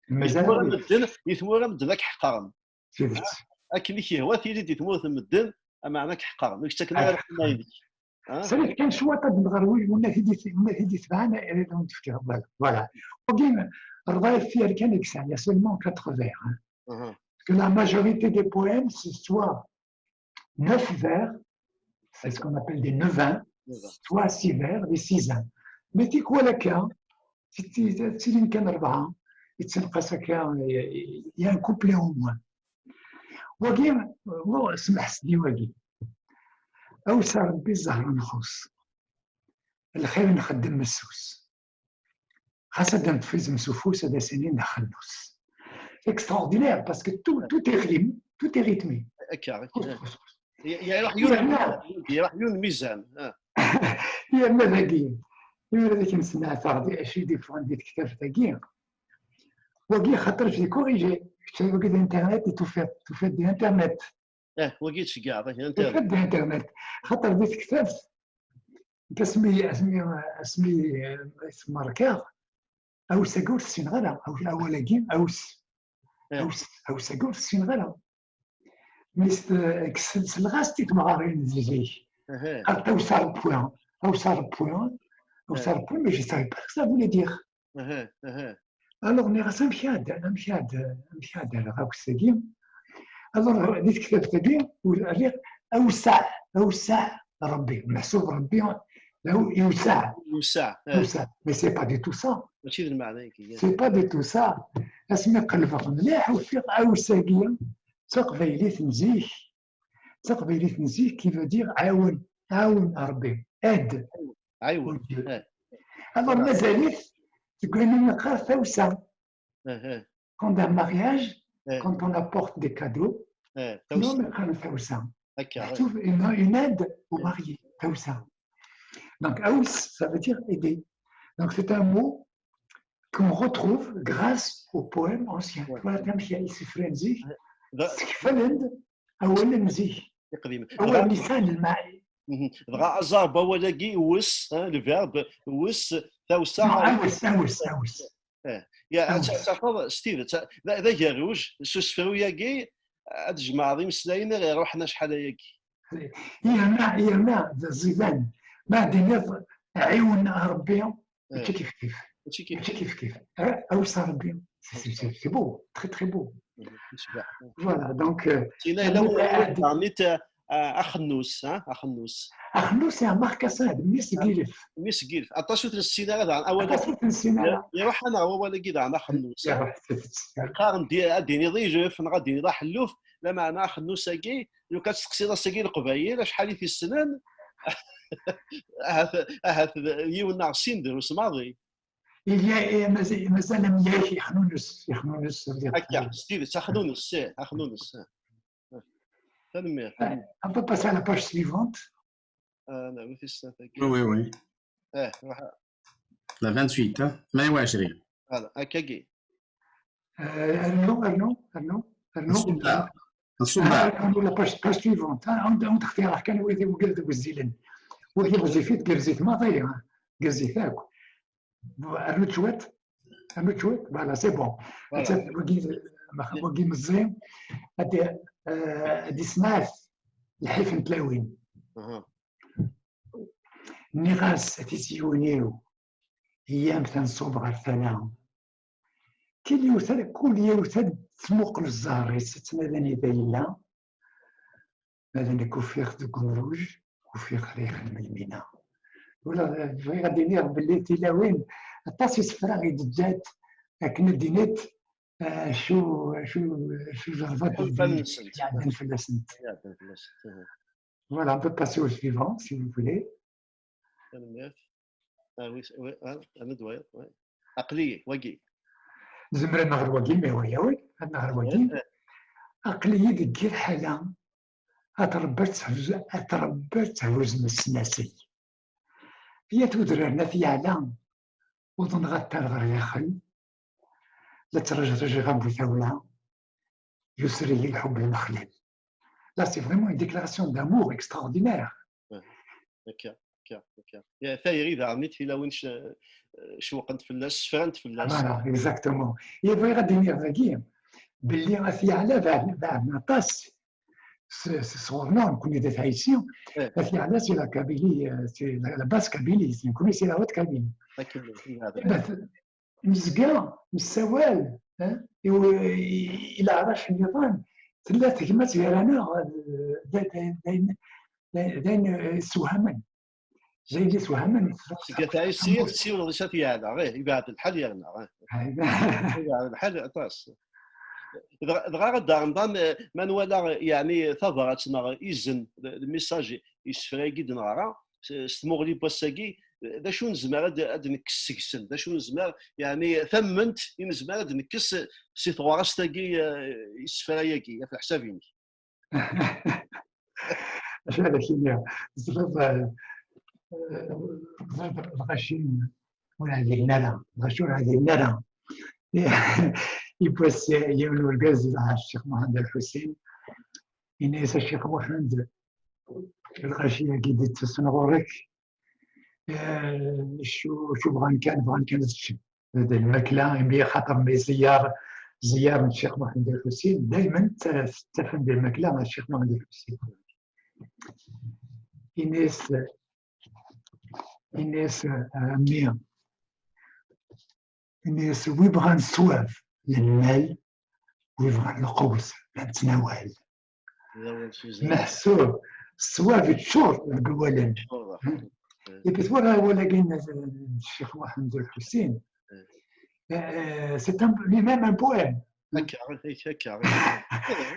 Mazal-aɣ deg-s. Medden, i tmura medden ad k-ḥeqren. Tidet. Akken i k-yehwa tili di tmurt n medden, ameɛna ad k-ḥeqren. Ur k-ttaken ara lqima-inek. Sriɣ kan cwiṭ ad nɣer win, win i d-, win i d-itebɛen, ad awen-d-fkeɣ. Voilà. Wagi, rrwaḥ tifyar kan i yesɛa, il y a seulement quatre vers, hein. Parce que la majorité des poèmes, c'est soit neuf vers, c'est ce qu'on appelle des neuvains, soit six vers, des sizains. Mais tikwal akka, ttilin kan rebɛa, yettenqas akka, il y a un couplet au moins. Wagi, wa, smeḥ s-d i wagi. Awsa Rebbi zzher nxuṣ, lxir nxeddem messus. Xas ad d-neṭṭef izem s ufus, ad as-inin d axennus. Extraordinaire, parce que tout, tout est rime, tout est rythmé. Akka, akka. Xus, xus, xus. Y-, y-, iruḥ yiwen, yerna, iruḥ yiwen mizan. Ah. Yerna dagi, imir ad ak-nesneɛteɣ di acu i d-iffɣen di tektabt-agi. Wagi, xaṭer je l'ai corrigé. Kečč wagi d internet, i tufiḍ, tufiḍ di internet. Eh, wagi tceggɛeḍ, eh, internet. Tufiḍ di internet. Xaṭer di tektabt, asmi, asmi, asmi, eh, tmerkaɣ, awsagi ur t-ssineɣ ara, aw-, awal-agi, aws. Eh. Aws, awsagi ur t-ssineɣ ara. Mi s-, s-, selleɣ-as i temɣarin di zik. Aha. Ɣer tawsa rebwi, awsa rebwi, awsa rebwi, mais je savais pas ce que ça voulait dire. Aha, aha. Alors, nniɣ-as, amek ad, amek ad, amek ad rreɣ awes-agi? Alors, di tektabt-agi, rriɣ awsa, awsa Rebbi. Meḥsub Rebbi, d aw-, iwsa. Iwsa, eh. Iwsa. Mais c'est pas du tout ça. Mačči d lmeɛna-agi. C'est pas du tout ça. Asmi qelbeɣ mliḥ, ufiɣ awes-agi d taqbaylit n zik. D taqbaylit n zik qui veut dire ɛawen, ɛawen Rebbi, aide. Ɛiwen. Alors mazal-it deg wayen i neqqar tawsa. Quand un mariage, quand on apporte des cadeaux, non, mais quand tawsa. Une aide au marié, tawsa. Donc, awes, ça veut dire aider. Donc, c'est un mot qu'on retrouve grâce aux poèmes anciens. Voilà, comme il y a ici Frenzy, c'est que Fernand, awal n zik. Awal lisan, le mari. Dɣa aẓar n wawal-agi, wes, le verbe, wes, tawsa. Awes, awes, awes. Ya, ad tafeḍ s tidet d agerruj s usefru-agi, ad tjemɛeḍ imeslayen ara iruḥen acḥal ayagi. Yerna, yerna d ẓidan, ma ad d-tiniḍ ɛiwen Rebbi, mačči kif kif. Mačči kif kif. Awes Rebbi, c'est beau, très très beau. Voilà, donc. Sina yella wawal daɣen axennus, axennus. Axennus, yeɛmer Kasan, d mmi-s n yilef. Mmi-s n yilef. Aṭas ur t-nessin ara daɣen awal-agi. Aṭas ur t-nessin ara. Iruḥ-aneɣ wawal-agi daɣen axennus. Qqaren ad d-tiniḍ ilef neɣ ad d-tiniḍ aḥelluf, lameɛna axennus-agi, lukan testeqsiḍ ass-agi Leqbayel acḥal i t-issnen, ahat, ahat yiwen neɣ sin drus maḍi. Mazal am yak ixnunes, ixnunes. Akka, s tidet, axnunes, ih, axnunes. Tanemmirt. On peut passer à la page suivante. Ah, oui, c'est ça. Oui, oui, oui. Eh, la vingt-huit, hein. Mais ouais, chérie. Voilà, akkagi. Euh, Arnu, Arnu, Arnu, Arnu. Nṣubb. Arnu, la page, page suivante. Hein. On, on تختار كان ويدي وقرد وزيلن. ويدي وزيفيت قرزيت ما ضيع. قرزيت هاك. Arnu cwiṭ. Arnu cwiṭ. Voilà, c'est bon. Wagi meẓẓi. Ad ismaɛt lḥif n tlawin. Nniɣ-as a tiziwin-iw, iyyamt ad nṣub ɣer tala. Kul yiwet ad, kul yiwet ad tmuqel zzher-is, ad tnadi anida yella. Ma d nekk ufiɣ-t deg umruj, ufiɣ rriḥ n lmina. Ula bɣiɣ ad iniɣ belli tilawin aṭas isefra i d-ǧǧant akken ad d-init acu, acu, acu ẓerbat iɛeddan fell-asent. Voilà, on peut passer au suivant, si vous voulez. Tanemmirt. Ah oui, oui, ah, ad wayeḍ, oui. Aql-iyi, wagi. Zemren ad naɣer wagi, mais oui, oui, ad naɣer wagi. Aql-iyi deg yir ḥala, ad trebba ad tehuz, ad trebba ad tehuz messnasel. Yat udrar n At Yeɛla, uḍneɣ attar ɣer daxel, la ttrajrajiɣ a bu tawla, yusser-iyi lḥubb lmexlal. Là, c'est vraiment une déclaration d'amour extraordinaire. Akka, akka, akka. Tayri daɣen i tilawin cewqent fell-as, sefrant fell-as. Voilà, exactement. I bɣiɣ ad d-iniɣ dagi belli At Yeɛla beɛden aṭas sɣur-neɣ, nekkni d At Ɛisi. At Yeɛla, c'est la Kabylie, c'est la Basse Kabylie, nekkni c'est la Haute Kabylie. Nezga nessawal i leɛrac nniḍen, tella tegmat gar-aneɣ d ayen yessewhamen. D ayen yessewhamen. Seg At Ɛisi tessiwleḍ i At Yeɛla, ih, yebɛed lḥal yerna. Yebɛed lḥal aṭas. Dɣa ad d-aɣ-nḍan, ma nwala yeɛni tabrat neɣ izen, le message, isefra-agi d-neɣra, s tmuɣli n wass-agi, d acu nezmer ad d-nekkes seg-sen? D acu nezmer, yeɛni, tamment i nezmer ad d-nekkes si tɣurast-agi, isefra-agi, ɣef leḥsab-inek? Acu ara k-iniɣ? Ẓriɣ, ẓriɣ lɣaci ur ɛdilen ara, lɣaci ur ɛdilen ara. Yiwwas yiwen urgaz iruḥ ɣer Ccix Muḥend Lḥusin, yenna-yas: "A Ccix Muḥend, lɣaci-agi d-ittasen ɣur-k, acu bɣan kan, bɣan kan ad ččen." D lmakla, imi axaṭer mi ẓeyyaṛ, ẓeyyaṛ n Ccix Muḥend Lḥusin, daymen ttafen-d lmakla ɣer Ccix Muḥend Lḥusin. Ini-as, ini-as: "A mmi," ini-as, "wi bɣan ṣṣwab, lmal, wi bɣan lqewt, la nettnawal." Meḥsub ṣṣwab iččur deg wallen. Ibi twala awal-agi n Ccix Muḥend Lḥusin, Euh, c'est un, lui-même un poème. Akka, akka.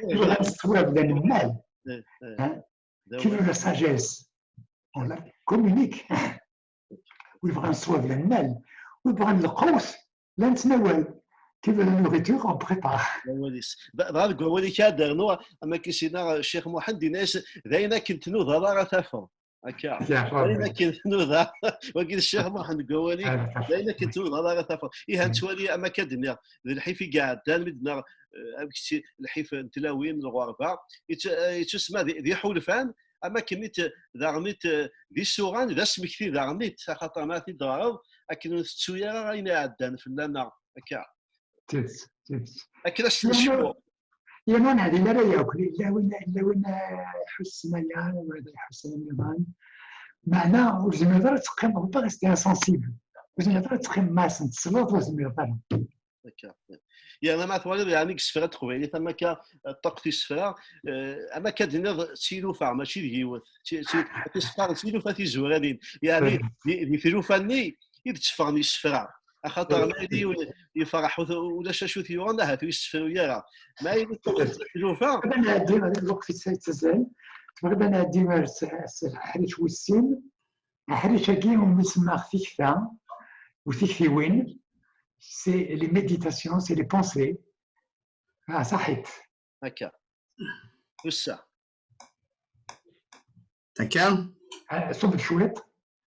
Yebɣa ṣṣwab d anemmal. Eh, eh. Hein? D Qui veut awal. La sagesse, on la communique. Wi yebɣan ṣṣwab d anemmal. Wi yebɣan lqut, la nettnawal. Qui veut la nourriture, on prépare. D awal-is. D- Dɣa deg wawal-ik ad d-rnuɣ, am akken s-yenna Ccix Muḥend, yenna-yas, d ayen akken tnudaḍ ara tafeḍ. Akka. Ya, D ayen akken tnudaḍ. Wagi d Ccix Muḥend deg wawal-ik, Ah, d ayen akken tnudaḍ ara tafeḍ. Ihi ad nettwali, am akka d-nniɣ, d lḥif i iɛeddan, mi d-nniɣ, eh, amek tt- lḥif n tlawin, n lɣerba, yett- eh, yettusemma d d iḥulfan, am akken i t- daɣen i t- d isuɣan, d asmekti daɣen i t-, axaṭer ma ara t-id-teɣreḍ, akken ur tettu ara ayen iɛeddan fell-aneɣ. Akka. Tidet, tidet. Akken ad s-necfu. Yerna ur neɛdil ara yakk, yella win, yella win, eh, iḥussen aya, wala iḥussen nniḍen. Meɛna ur tezmireḍ ara ad teqqimeḍ, d rester insensible. Ur tezmireḍ ara ad teqqimeḍ ma asen-tesleḍ, ur tezmireḍ ara. Akka. Yerna ma twaliḍ, yeɛni, deg isefra n teqbaylit, am akka, eh, ṭṭuqqet isefra, eh, am akka d-tiniḍ d tilufa, mačči d yiwet. Ti- ti- Tisefar d tilufa tizuranin. Yeɛni, di di tlufa-nni i d-tteffɣen yisefra. Axaṭer ma yili yiwen yefreḥ, ur t- ulac acu t-yuɣen, ahat ur yessefruy ara. Ma yili ṭṭuqqet tlufa, Tebɣiḍ ad nɛeddi, lweqt yettazzal, tebɣiḍ ad nɛeddi ar s- s- aḥric wis sin, aḥric-agi umi semmaɣ tikta u tiktiwin, c'est les méditations, c'est les pensées. Ah, صحيت. Akka. Ussa. Akka? Ah, ṣubb-d cwiṭ.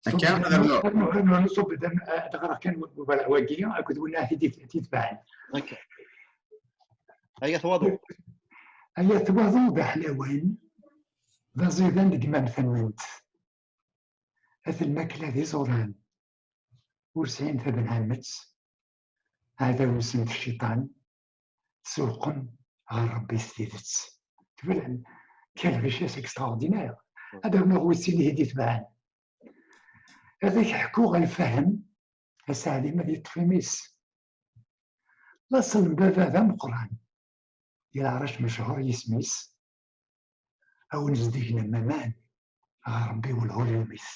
Akka, Ṣubb-d, ad rnuɣ. rnu, rnu, ṣubb-d, ah, ad ɣreɣ kan, voilà, wagi, akked winna i d-, i d-itebɛen. Akka. Ay at waḍu. Ay at waḍu d aḥlawan, d aẓidan deg iman-nsent. At lmakla d iẓuran, ur sɛin tabenɛamet, aɛdaw-nsen d cciṭan, sewqen ɣer Rebbi s tidet. Twalam, quelle richesse extraordinaire. Ad rnuɣ wis sin i d-itebɛen. Ad ak-ḥkuɣ a lfahem, a Saɛlim ad yeṭṭef imi-s. Laṣel n baba d ameqqran, di leɛrac mechuṛ yisem-is, a wen-zeddigen am waman ɣer Rebbi welhu yumi-s.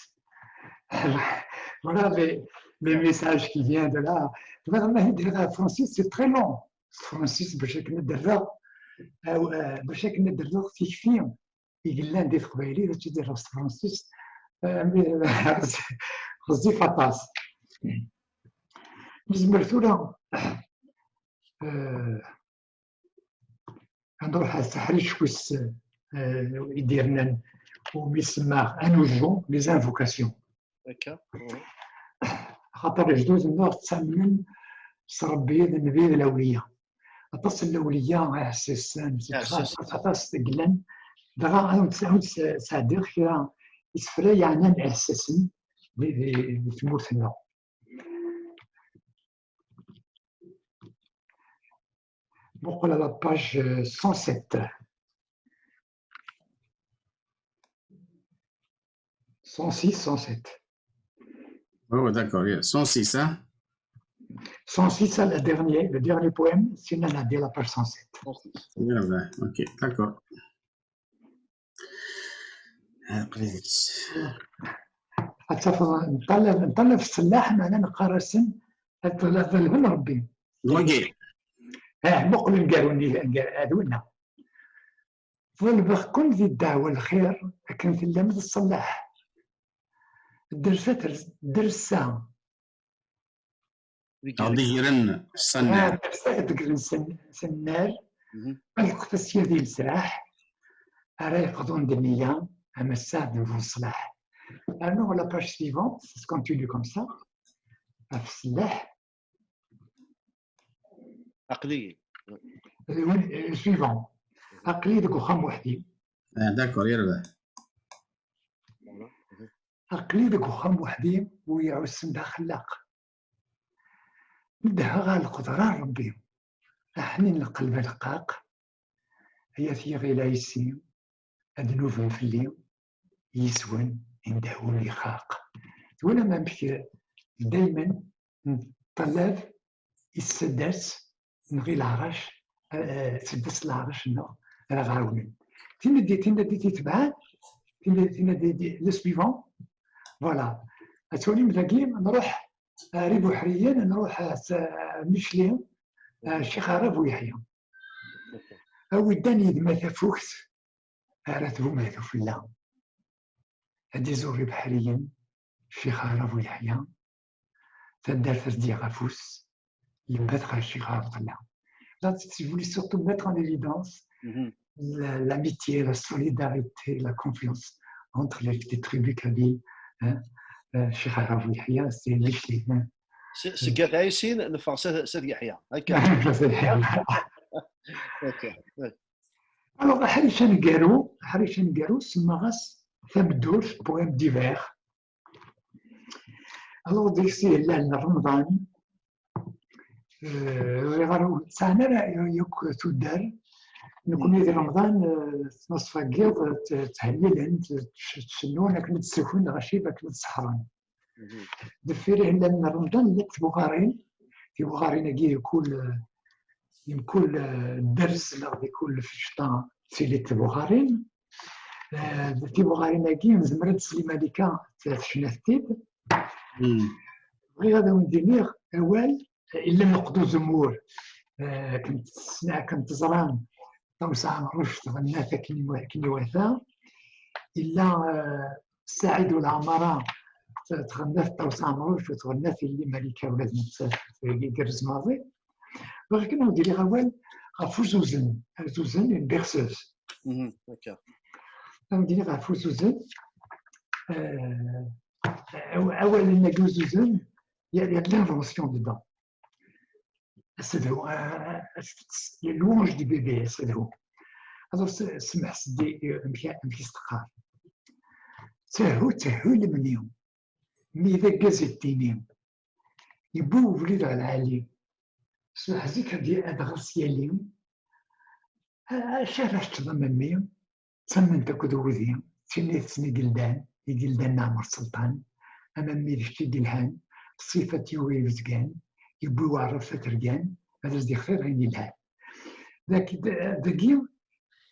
Voilà les, les messages qui viennent de là. Tebɣiḍ ma d-rreɣ Francis, c'est très long. S tefransist bac akken ad d-rreɣ, aw, eh, bac akken ad d-rreɣ tikti i yellan di teqbaylit, ad tt-id-rreɣ s tefransist, eh, mi- ɣezzif aṭas. Nezmer tura, eh, ad nruḥ ar teḥrict wis, eh, i d-yernan umi semmaɣ anuju, les invocations. Akka. Axaṭer lejdud-nneɣ ttamnen s Rebbi, d nnbi, d lawliya. Aṭas n lawliya, iɛessasen, Iɛessasen. Aṭas, aṭas i yellan. Dɣa ad wen-d-, ad wen-d-sɛeddiɣ kra isefra yeɛnan iɛessasen di, di, di tmurt-nneɣ. Muqel à la page, euh, cent sept. Cent six, cent sept. Oh, d'accord, yeah. Cent six, hein? Cent six, c'est le dernier, le dernier poème, sinon on a dit la page cent sept. Yeah, ouais, ok, d'accord. Ah, please. Ad tafeḍ, nṭalab, nṭalab s tsellaḥ, meɛna neqqar-asen ad ṭalben Rebbi. Wagi. Ah, muqel ngar-, ngar-, ad winna. Ḍelbeɣ-ken di ddeɛwa lxir akken tellam d ṣṣellaḥ. Dersa ter-, dersa. Ad d-gren s annar. Ah, dersa ad d-gren s an-, s annar. Mhm. Ɣelqet asya di lesraḥ. Ara yeqḍun d nniya, ama ssaɛd n bu ṣṣlaḥ. Rnu la page suivante, ça se continue comme ça. Ɣef ṣṣellaḥ. Aql-iyi. Euh, oui, euh, suivant. Aql-iyi deg uxxam weḥd-i. Ah, d'accord, yerbeḥ. Aql-iyi deg uxxam weḥd-i, u iɛussen d axellaq. Neddheɣ ɣer leqder n Rebbi, aḥnin lqelb aleqqaq, ay at yiɣil ɛisi, ad nuben fell-i, yis-wen indeh ur ixaq. Twalam amek, eh, daymen neṭṭalab issaddat neɣ i leɛrac, eh, eh, ssaddat leɛrac-nneɣ ara ɣ-ɛawnen. Tin di, tin di titebɛen, tin di, tin di, di, le suivant. Voilà. Ad twalim dagi, nruḥ Ar ibuḥriyen, nruḥ s Micli, ar Ccix Ɛrab Uyeḥya. A wi ddan yid-m a tafukt, ara tbumehdu fell-a. Ad d-iẓur ibeḥriyen, Ccix Ɛrab Uyeḥya, taddart ad d-yaɣ afus, yembat ɣer Ccix Ɛebdella. Là, si vous voulez surtout mettre en évidence la- l'amitié, la solidarité, la confiance entre les, les tribus kabyles, hein, euh, Ccix Ɛrab Uyeḥya, c'est Micli, hein. Seg At Ɛisin neffeɣ s At Yeḥya. Alors, aḥric aneggaru, aḥric aneggaru, semmaɣ-as tameddurt, poème d'hiver. Alors, deg-s yellan Remḍan, ur sɛan ara yakk tuddar. Nekni di Remḍan, ttnaṣfa n yiḍ, tthellilen, ttcennun akken ad d-ssukun lɣacib, akken ad seḥren. Deffir ihellalen n Remḍan llant tbuɣarin. Tibuɣarin-agi, di kul, di mkul dderz neɣ di kul ficṭa ttilint tbuɣarin. Tibuɣarin-agi nezmer ad d-sli Malika tecna-t-id. Bɣiɣ ad awen-d-iniɣ awal, illa lqed uzemmur, akken tesna, akken teẓram, Ṭawes Ɛemruc tɣenna-t akken iwata. Illa Saɛid Uleɛmara tɣenna-t Ṭawes Ɛemruc, u tɣenna-t yelli Malika ula d nettat, igerrez maḍi. Bɣiɣ kan ad d-iliɣ awal ɣef uzuzen, azuzen, une berceuse. Ad d-iliɣ ɣef uzuzen. Awalen-agi uzuzen, il y a de l'invention dedans. Asedhu, les louanges du bébé, asedhu. Alors, semḥ seddi, amek i s-teqqar? Ttehhu, ttehhu lemni, mi d aggaz ittini, yewwi ubrid ɣer lɛali, s uḥzik ad ɣer-s yali. Acu ara teččeḍ a memmi? D tamment akked wudi, d tin i tessen igeldan, igeldan n Ɛmer Selṭan, ama mmi d kečč i yelhan, ṣṣifa n Yuba ibezgan, yewwi uɛrab tatergan, ad as-d-ixtir ayen yelhan. Dagi,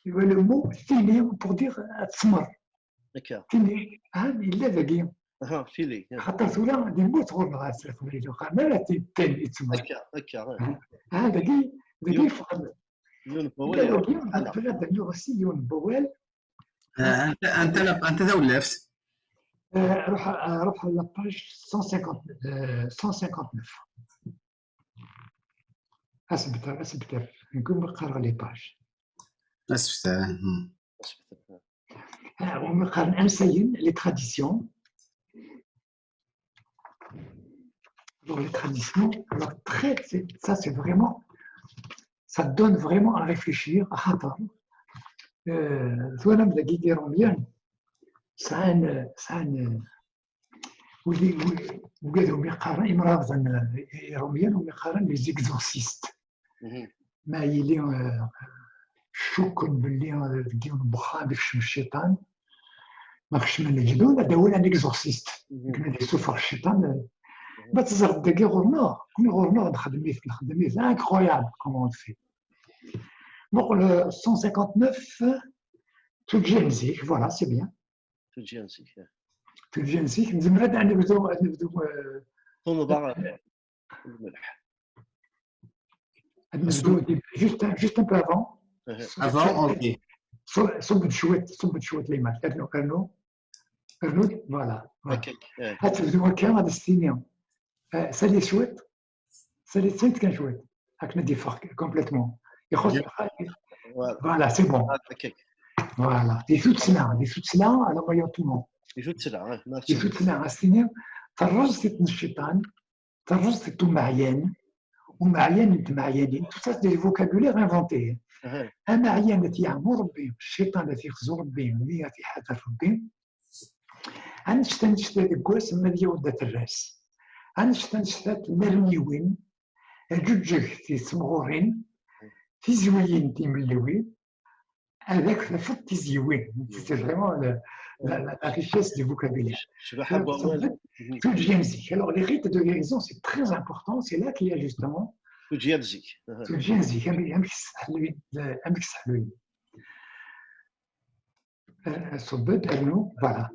iwala mmu, tini, pour dire, ad tesmer. Tini, ah, yella dagi. Xaṭer tura, di lmut ɣur-neɣ a Sliq Mlil, ur qqaren ara tin i tesmer. Ah, dagi, dagi yeffeɣ-d. Yiwen n wawal. Bɣiɣ ad d-rnuɣ aussi yiwen n wawal. Anta tawlaft? Ruḥ, ruḥ à la page cent cinquante, cent cinquante-neuf. Asebter, asebter. Nekk umi qqareɣ les pages. Asebter. Umi qqaren ansayen, les traditions. Alors, les traditions, alors, très, ça, c'est vraiment, ça donne vraiment à réfléchir, axaṭer twalam dagi Irumyen sɛan, sɛan ugad umi qqaren imrabeḍen Irumyen umi qqaren les exorcistes. Ma yili ccukken belli deg yiwen n wexxam ikcem cciṭan, ma kecmen lejdud, ad d-awin un exorciste. Akken ad yessufeɣ cciṭan. Ma teẓriḍ dagi ɣur-neɣ, kuni ɣur-neɣ nxeddem-it, nxeddem-it. Incroyable, comment on fait. Muqel, cent cinquante-neuf, Tuǧǧal n zik, voilà, c'est bien. Tuǧǧal n zik. Tuǧǧal n zik, nezmer ad nebdu, ad nebdu. Tunḍa. Ad nebdu juste un peu avant. Avant, ok. Ṣubb-d cwiṭ, ṣubb-d cwiṭ l'image. Rnu, rnu. Rnu, voilà. Ad tebdu akka, ad as-tini. Sali cwiṭ. Sali-tt kan cwiṭ. Akken ad d-iffeɣ complètement. Ixuṣṣ. Voilà, c'est bon. Voilà. Di tuttla, di tuttla, alors voyons tout le monde. Di tuttla, merci. Di tuttla, ad as-tini, terreẓ tiṭ n cciṭan, terreẓ tiṭ n umeɛyan, umeɛyan n tmeɛyanin, tout ça, c'est des vocabulaires inventés. Ameɛyan ad t-yeɛmu Rebbi, cciṭan ad t-yexzu Rebbi, mmi ad t-iḥader Rebbi. Annect-a, annect-a deg wass ma d yiwet d aterras. Annect-a, annect-a tmerniwin, aǧuǧǧeg ti tsemɣurin, tizwiyin timelliwin, ad ak tafeḍ tizyiwin. C'est vraiment le, la, la, la richesse du vocabulaire. Tuǧǧal n zik. Alors, les rites de guérison, c'est très important. C'est là qu'il y a justement. Tuǧǧal n zik. Tuǧǧal n zik. Amek, amek sseḥluyen, amek sseḥluyen. Ṣubb-d, rnu, voilà.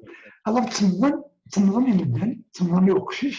Alors, ttemmḍen, ttemmḍen i medden, ttemmḍen i uqcic,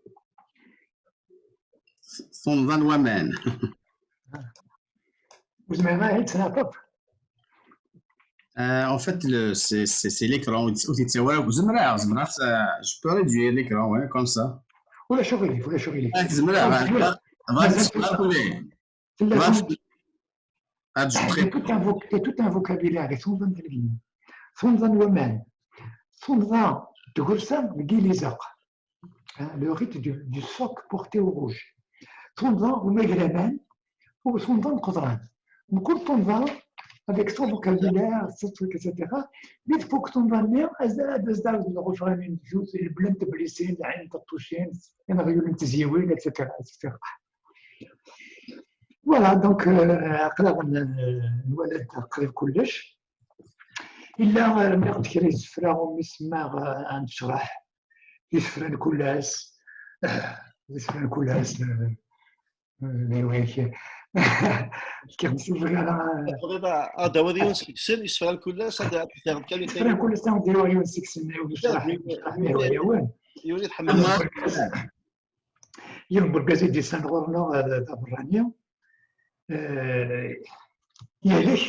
Tunḍa n waman. Ur zmireɣ ara ad tt-nɛeṭṭef. Euh, en fait, le, c'est, c'est, c'est l'écran. Ur t-yettawi ara. Zemreɣ, zemreɣ, euh, je peux réduire l'écran, ouais, comme ça. Ulac aɣilif, ulac aɣilif. Ah, zemreɣ, ah, ah, ah, ah, ah, Il y a tout un voc-, il y a tout un vocabulaire. Tunḍa n waman, tunḍa n waman, tunḍa n tgersa deg yilizaq. Hein, le rite du, du soc porté au rouge. Tunḍa umagraman, u tunḍa n qeḍran. Mkul tunḍa avec son vocabulaire, son truc, et cetera. Mi tfuk tunḍa-nni, ad as-d-awiḍ lɣufran n zzut, lbla n tblisin, lɛin n teṭṭucin, ineɣyul n tezyiwin, et cetera, et cetera. Voilà, donc, euh, aql-aɣ n-, nwala-d qrib kullec. Illa, euh, nniɣ-d kra isefra umi semmaɣ, euh, ad necreḥ isefra n kul ass, isefra n kul ass, euh, euh, Fkiɣ-d si lɣala. Tebɣiḍ ad d-tawiḍ yiwen seg-sen, isefra n kul ass, ad d-tawiḍ kan isefra n kul ass, ad d-yawiḍ yiwen seg-sen, yiwen yiwen i tḥemmleḍ. Yiwen n urgaz i d-yessan ɣur-neɣ d aberrani, eh, yehlek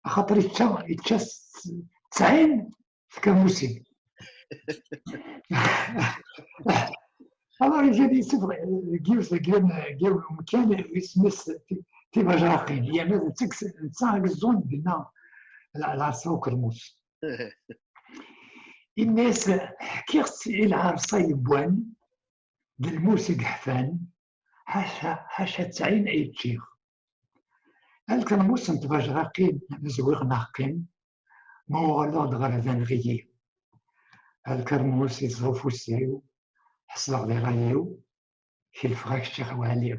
axaṭer yečča, yečča s tesɛin tkermusin. Alors, yella yessufeɣ deg yiwet, deg yiwen, deg yiwen umkan, isem-is ti-, Tibajraqin, yerna d teg-, netta i yeẓẓun dinna lɛerṣa ukermus. Ini-as, ḥkiɣ-tt i lɛerṣa yewwan, d lmus i yeḥfan, ḥaca, ḥaca tesɛin ay ččiɣ. Alkermus n tbajraqin, zwiɣ neɣ qqim, ma uɣaleɣ-d ɣer da nɣiyi. Alkermus iẓra ufus-iw, ḥesbeɣ di ṛṛay-iw, kelfeɣ-ak ččiɣ a Waɛli.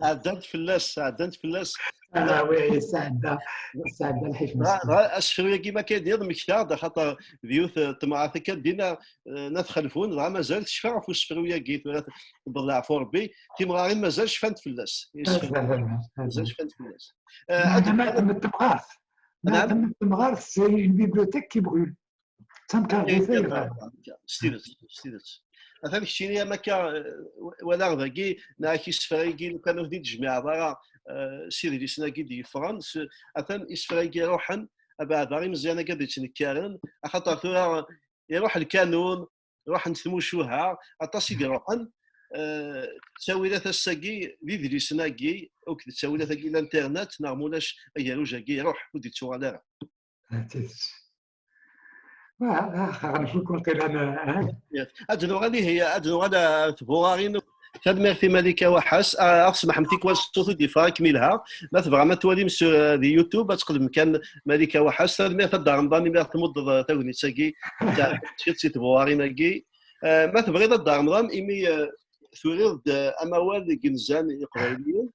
Ɛeddant fell-as, ɛeddant fell-as. Ah oui, yesɛedda, yesɛedda lḥif. Asefru-agi ma akka d-iḍ mektaɣ-d, axaṭer d yiwet temɣart akka d-inna, eh, n At Xelfun, dɣa mazal tecfa ɣef usefru-agi, tura tewweḍ leɛfu Rebbi, timɣarin mazal cfant fell-as. Mazal cfant fell-as. Ma temɣart, ma temɣart, c'est une bibliothèque qui brûle. D tamkarḍit ay bɣiɣ. S tidet, s tidet. Atan keččini am akka, eh, walaɣ dagi, neɣ isefra-agi, lukan ur ten-id-tejmiɛeḍ ara, eh, s idlisen-agi d-yeffɣen, atan isefra-agi ruḥen, abeɛda imeẓyan-agi ad d-ittnekkaren, axaṭer tura iruḥ lkanun, ruḥent tmucuha, aṭas i iruḥen, eh, ttawilat ass-agi d idlisen-agi, akked ttawilat-agi n l'internet, neɣ mulac agerruj-agi iruḥ, ur d-ittuɣal ara. D tidet. Ad nuɣal ihi, ad nuɣal ar tbuɣarin. Tanemmirt i Malika Waḥas. Ah, ad tsemḥem tikwal ṣṣut ur d-yeffeɣ akken ilha. Ma tebɣam ad twalim s, di YouTube, ad tqedmem kan Malika Waḥas. Tanemmirt a Dda Remḍan imi aɣ-tmuddeḍ, eh, tagnit-agi. Tiṭ si tbuɣarin-agi. Eh, ma tebɣiḍ a Dda Remḍan, imi, eh, turiḍ-d, eh, amawal deg inzan iqbayliyen.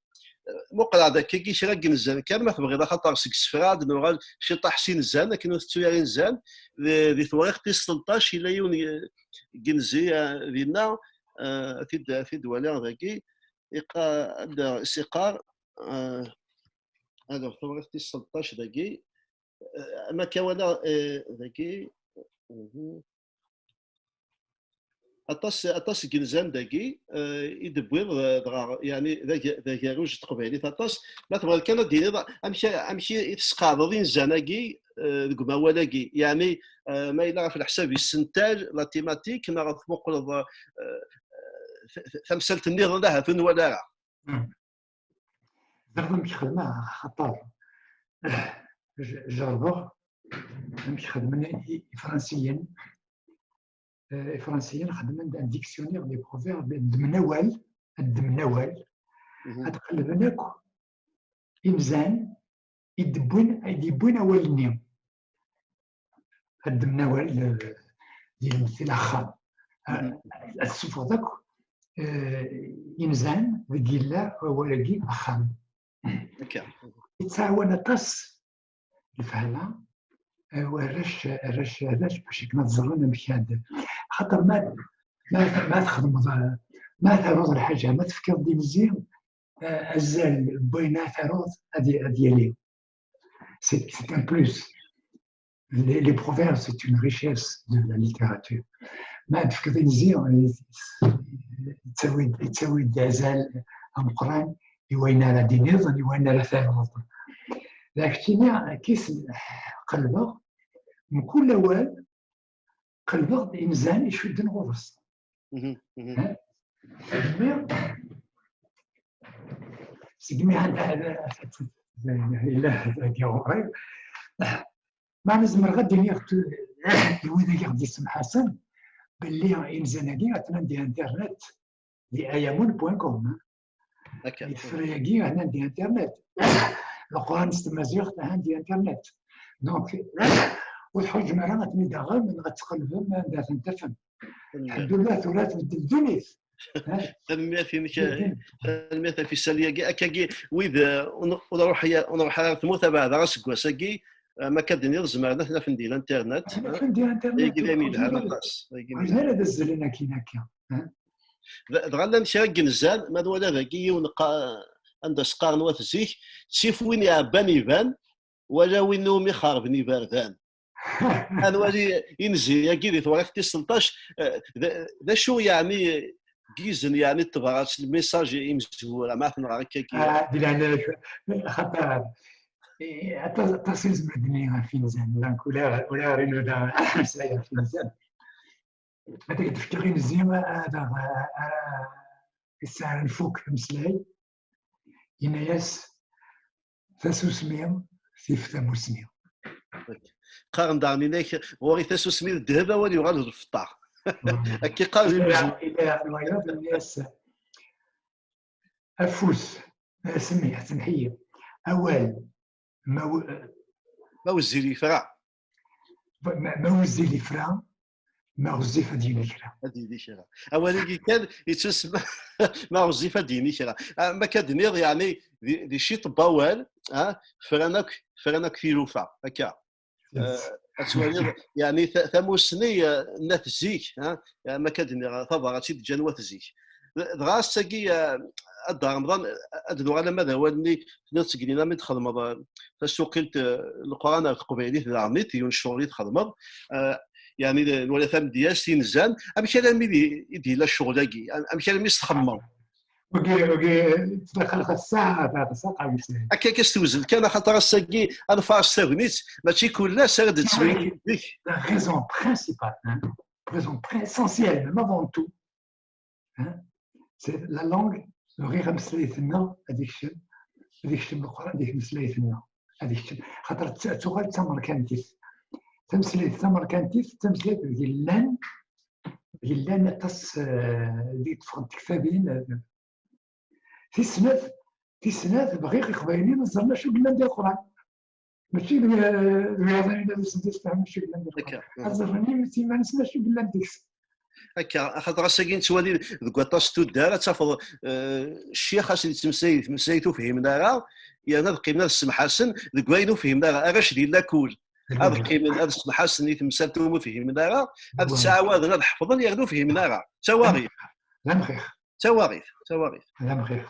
Eh, muqel-aɣ-d akkagi kra n yinzan kan, ma tebɣiḍ, axaṭer seg isefra ad nuɣal ciṭaḥ s inzan, akken ur tettu ara inzan. Di, di tewriqt tis tleṭṭac, yella yiwen n yinzi, eh, dinna, eh, ad t-id-, ad t-id-waliɣ dagi, iqa-, ad s-iqqar, eh, alors, tewriqt tis tleṭṭac dagi, eh, ma akka walaɣ, eh, dagi, mhm. Aṭas, aṭas n yinzan dagi, eh, i d-tewwiḍ, eh, dɣa, yeɛni, d ag-, d agerruj n teqbaylit aṭas. Ma tebɣiḍ kan ad d-tiniḍ amek, amek i, i tesqeɛdeḍ inzan-agi, eh, deg umawal-agi, yeɛni, eh, ma yella ɣef leḥsab isental, la thématique, neɣ tmuqleḍ, eh, t-, t-, tamsalt nniḍen ahat ur nwala ara. Ẓriɣ amek xedmeɣ, axaṭer, eh, j-, jerrbeɣ amek xedmen i-, Ifransiyen. Eh, Ifransiyen xedmen-d un dictionnaire des proverbes, ddmen awal, ad ddmen awal, ad qelben akk inzan i d-wwin, i d-yewwin awal-nni. Ad ddmen awal, eh, di lemtel axxam. Eh, ad tessufɣeḍ akk, eh, inzan deg yella wawal-agi axxam. Yettɛawan aṭas lefhama, eh, warrac, arrac, arrac bac akken ad ẓren amek ad, xaṭer ma, ma, ma txedmeḍ, eh, ma taruḍ lḥaǧa, ma tefkiḍ-d inzi, eh, azal n wayen ara taruḍ ad, ad yali. C'est, c'est un plus. Les, les proverbes, c'est une richesse de la littérature. Ma tefkiḍ inzi, yettawi-d, yettawi-d azal ameqqran i wayen ara d-tiniḍ, i wayen ara taruḍ. D keččini, kis qelbeɣ, mkul awal, qelbeɣ-d inzan icudden ɣur-s. Segmi, segmi yella dagi ɣur-i, ma nezmer ad d-iniɣ i wid i ɣ-d-yessemḥasen belli inzan-agi atnan di internet, di ayamun point com. Isefra-agi atnan di internet. Leqran s tmaziɣt ahan di internet. Donc, ur tḥuǧem ara ad ten-id-taɣem neɣ ad tqelbem anda ad ten-tafem. Lḥemdullah, tura tbeddel ddunit. Tanemmirt-inek, tanemmirt ɣef yisali-agi. Akkagi, wid, eh, ur n-, ur nruḥ ya-, ur nruḥ ara ɣer tmurt abeɛda aseggas-agi, eh, ma akka d-tiniḍ, zemren ad ten-afen di l'internet. Ad ten-afen di internet. Ayagi d ayen yelhan aṭas. Ayagi d ayen yelhan. Mazal ad azzlen akkin akka. D-, dɣa llan kra n yinzan, ma nwala dagi yiwen qa-, anda s-qqaren wat zik, ttif win iɛebban iban, wala win umi xerben iberdan. Ad nwali inzi-agi di tewriqt tis tleṭṭac, eh, d, d acu yeɛni gizen yeɛni ṭṭebɛa, lmessage imezwura, ma tenɣa akka-agi. Ah, di leɛnaya-k, xaṭer, eh, aṭas, aṭas i nezmer ad d-nini ɣef inzan, donc ula, ula ɣer inuda ameslay ɣef inzan. Ad ak-d-fkeɣ inzi, ad aɣ, ara, ass ara nfuk ameslay, yenna-yas, tasusmi tif tamusni. Qqaren daɣen inak, ɣur-i tasusmi d ddheb, awal yuɣal d lfeṭṭa. Akka i qqaren imezwura. Ila, ila wayeḍ, yenna-yas, afus, eh, semmi, semḥ-iyi. Awal, ma w-, ma wezzil yefra. Ma, ma wezzil yefra, ma ɣezzif ad yini kra. Ad yini kra. Awal-agi kan yettusemma ma ɣezzif ad yini kra. Ah, ma akka d-nniḍ, yeɛni, di, di ciṭ n wawal, ah, fran akk, fran akk tilufa, akka. Yes. Eh, ad twaliḍ, yeɛni, ta-, tamusni, eh, n at zik, ah, ma akka d-nniɣ, tabrat i d-ǧǧan wat zik. D-, dɣa ass-agi, eh, a Dda Remḍan, ad nuɣal ama d awal-nni, tenniḍ seg lina mi d-txedmeḍ, eh, tasuqilt, eh, Leqran ar teqbaylit daɣen, yiwen ccɣel i txedmeḍ, eh, yeɛni, nwala tamedyazt, inzan, amek alammi d-, i d-yella ccɣel-agi? Am-, amek alammi s-txemmeḍ? Wagi, wagi, ttdaxel ɣef ssaɛa, ɣef ssaɛa, ɣef ssaɛa. Akka, akka s tewzel kan, axaṭer ass-agi ad nfaṛes tagnit, mačči kul ass ara d-tettwali deg. La raison principale, hein, raison prin-, essentielle, même avant tout, hein, c'est la langue, bɣiɣ ameslay-nneɣ ad ikcem, ad ikcem Leqran deg tmeslayt-nneɣ, ad ikcem, xaṭer t-, tuɣal d tamerkantit. Tameslayt tamerkantit, d tameslayt deg llan, deg llan aṭas, eh, deg teffɣent tektabin, eh, tis snat, tis snat, bɣiɣ Iqbayliyen ad ẓren acu yellan di Leqran. Mačči d, d wiyaḍ-nni ad asen-d-isfehmen acu yellan di Leqran. Akka. Ad ẓren i iman-nsen acu yellan deg-s. Akka, axaṭer ass-agi nettwali deg waṭas n tuddar, ad tafeḍ, eh, ccix ad sen-yettmeslay, yettmeslay ur t-fhimen ara, yerna ad qqimen ad ssemḥasen deg wayen ur fhimen ara. Arrac di lakul, ad qqimen ad ssemḥasen i temsalt ur fhimen ara, ad ttɛawaden ad ḥefḍen yerna ur fhimen ara. D tawaɣit. D amxix. D tawaɣit, d tawaɣit. D amxix.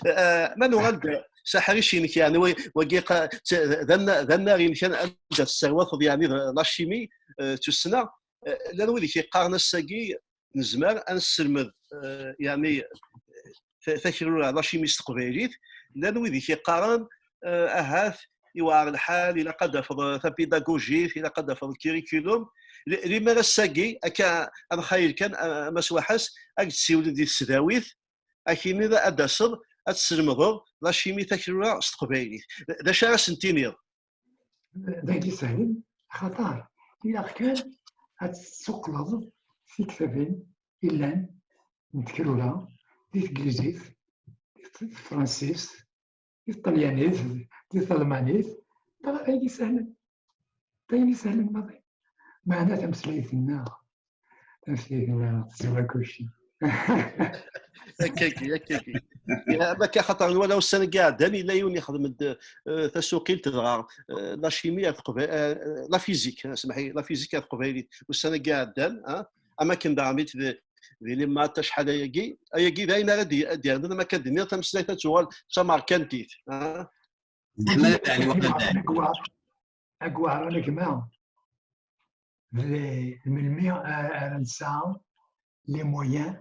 Eh, ma nuɣal-d s aḥric-inek, yeɛni, wa-, wagi qa-, t-, d anna-, d annar-inek an-, anda tesserwateḍ, yeɛni, d la chimie, eh, d tussna. Eh, llan wid i k-yeqqaren ass-agi nezmer ad nesselmed, eh, yeɛni, ta-, takrura, la chimie s teqbaylit. Llan wid i k-yeqqaren, eh, ahat iweɛer lḥal, ilaq ad d-tafeḍ, eh, tapidagujit, ilaq ad d-tafeḍ curriculum. Li-, limer ass-agi, akka, a Mxayel kan, a, a Mass Waḥas, ad k-d-ssiwlen di tesdawit, ad k-iniḍ ad d-taseḍ, ad tesselmeḍ la chimie, takrura s teqbaylit. D acu ara sen-tiniḍ? D ayen isehlen, axaṭer ilaq kan ad tessuqleḍ tiktabin illan n tekrura di teglizit, di tefransist, di tṭalyanit, di talmanit, d ayen isehlen. D ayen isehlen maḍi. Meɛna tameslayt-nneɣ, tameslayt-nneɣ tezwar kulci. Akkagi, akkagi. Ya, ma akka xaṭer nwala ussan-agi iɛeddan, yella yiwen yexdem-d, eh, tasuqilt dɣa, eh, la chimie ar teqba-, eh, la physique, eh, semḥ-iyi, la physique ar teqbaylit. Ussan-agi iɛeddan, ah, am akken daɣen di, di Limmat acḥal ayagi, ayagi d ayen ara d-, ad d-yerren, am akka d-nniɣ, tameslayt ad tuɣal d tamerkantit, ah. Zeɛma ad ɛni waqila d ayen. Agwaṛ, agwaṛ anegma, d, d melmi a-, ara nesɛa les moyens,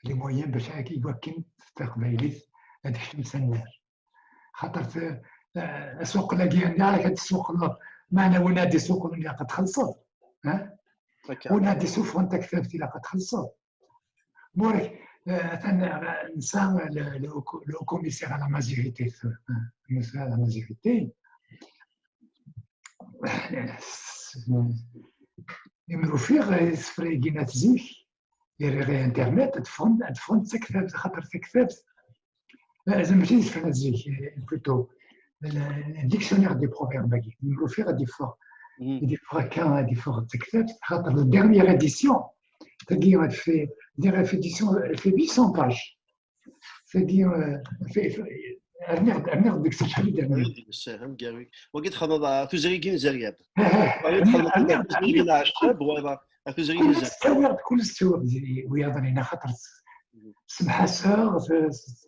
les moyens bac akka i wakken taqbaylit ad tekcem s annar. Xaṭer t-, eh, asuqel-agi, nniɣ-ak ad tessuqleḍ, meɛna win ad d-isuqlen ilaq ad txellṣeḍ, ha? Akka. Win ad d-isuffɣen taktabt ilaq ad txellṣeḍ. Burek, eh, atan, eh, nesɛa le, le, le haut commissaire à la majorité, eh, le commissaire à la majorité. Imrufiɣ, eh, isefra-agi n at zik, yerra ɣer internet, ad ffɣen, ad ffɣen d taktabt, xaṭer taktabt, eh, mačči d isefra n at zik, eh, plutôt, le, le dictionnaire des proverbes-agi, imrufiɣ ad iffeɣ, ad iffeɣ akka, ad iffeɣ d taktabt, xaṭer la dernière édition, tagi, elle fait, la dernière édition, elle fait huit cents pages. Tagi, eh, fi-, fi-, rniɣ-d, rniɣ-d deg-s acḥal i d-rniɣ. Wagi txedmeḍ, ah, tuzrigin n Zeryab. Wagi txedmeḍ tuzrigin n Ɛeccab, wala, ah, tuzrigin n Zeryab. Kul ttawiɣ-d, kul ttawiɣ-d wiyaḍ-nni, axaṭer s-, semḥaseɣ, s-, s-,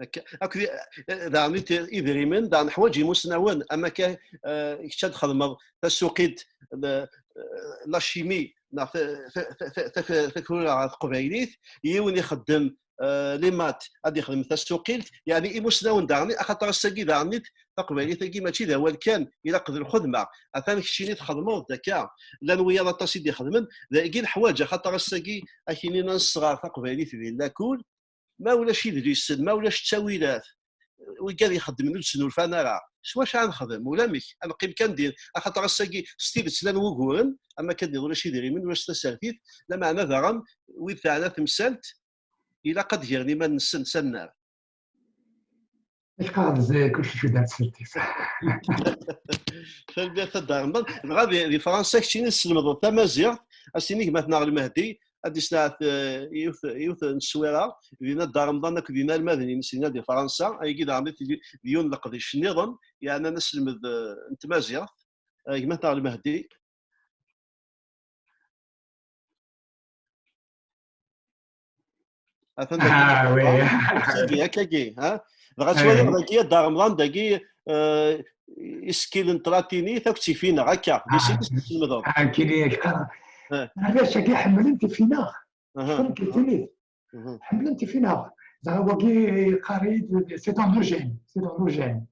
Akka, akked i-, daɣen i t-, idrimen, daɣen neḥwaǧ imusnawen, am akka, eh, kečč ad txedmeḍ tasuqilt, la, eh, la chimie, neɣ ta-, ta-, ta-, ta-, takrura ɣer teqbaylit, yiwen ixeddem, eh, les maths, ad ixdem tasuqilt, yeɛni imusnawen daɣen, axaṭer ass-agi daɣen taqbaylit-agi mačči d awal kan, ilaq d lxedma. Atan keččini txedmeḍ-d akka, llan wiyaḍ aṭas i d-ixedmen, dagi neḥwaǧ, axaṭer ass-agi, ad k-inin ad nesɣer taqbaylit di lakul, ma ulac idlisen, ma ulac ttawilat, wigad ixeddmen ur d-snulfan ara. S wacu ara nexdem? Ulamek, ad neqqim kan din, axaṭer ass-agi s tidet llan wuguren, am akka d-nniḍ ulac idrimen, ulac tasertit, lameɛna daɣen wid teɛna temsalt, ilaq ad gren iman-nsen s annar. Acḥal zik kullec yedda tsertit. Tanemmirt a Dda Remḍan. Dɣa di, di Fransa keččini teslemdeḍ tamaziɣt, a s-tini gma-tneɣ Lmehdi, ad d-isneɛt, eh, yiwet, yiwet n sswira, din a Dda Remḍan akked inalmaden-ines dinna di Fransa, ayagi daɣen d, d yiwen n leqdic nniḍen, yeɛnan aselmed, eh, n tmaziɣt, eh, gma-tneɣ Lmehdi. Atan dagi. Ah, oui. Akkagi, akkagi, ha? Dɣa ttwaliɣ dagi a Dda Remḍan dagi, eh, isekkilen n tlatinit akked tifineɣ, akka, di sin i tesselmdeḍ. Ah, kini akka. Eh. Arrac-agi ḥemmlen tifineɣ. Aha. Ḥemmlen tifineɣ. Mhm. Ḥemmlen tifineɣ. Dɣa wagi yeqqar-iyi-d, c'est dans nos gènes, c'est dans nos gènes.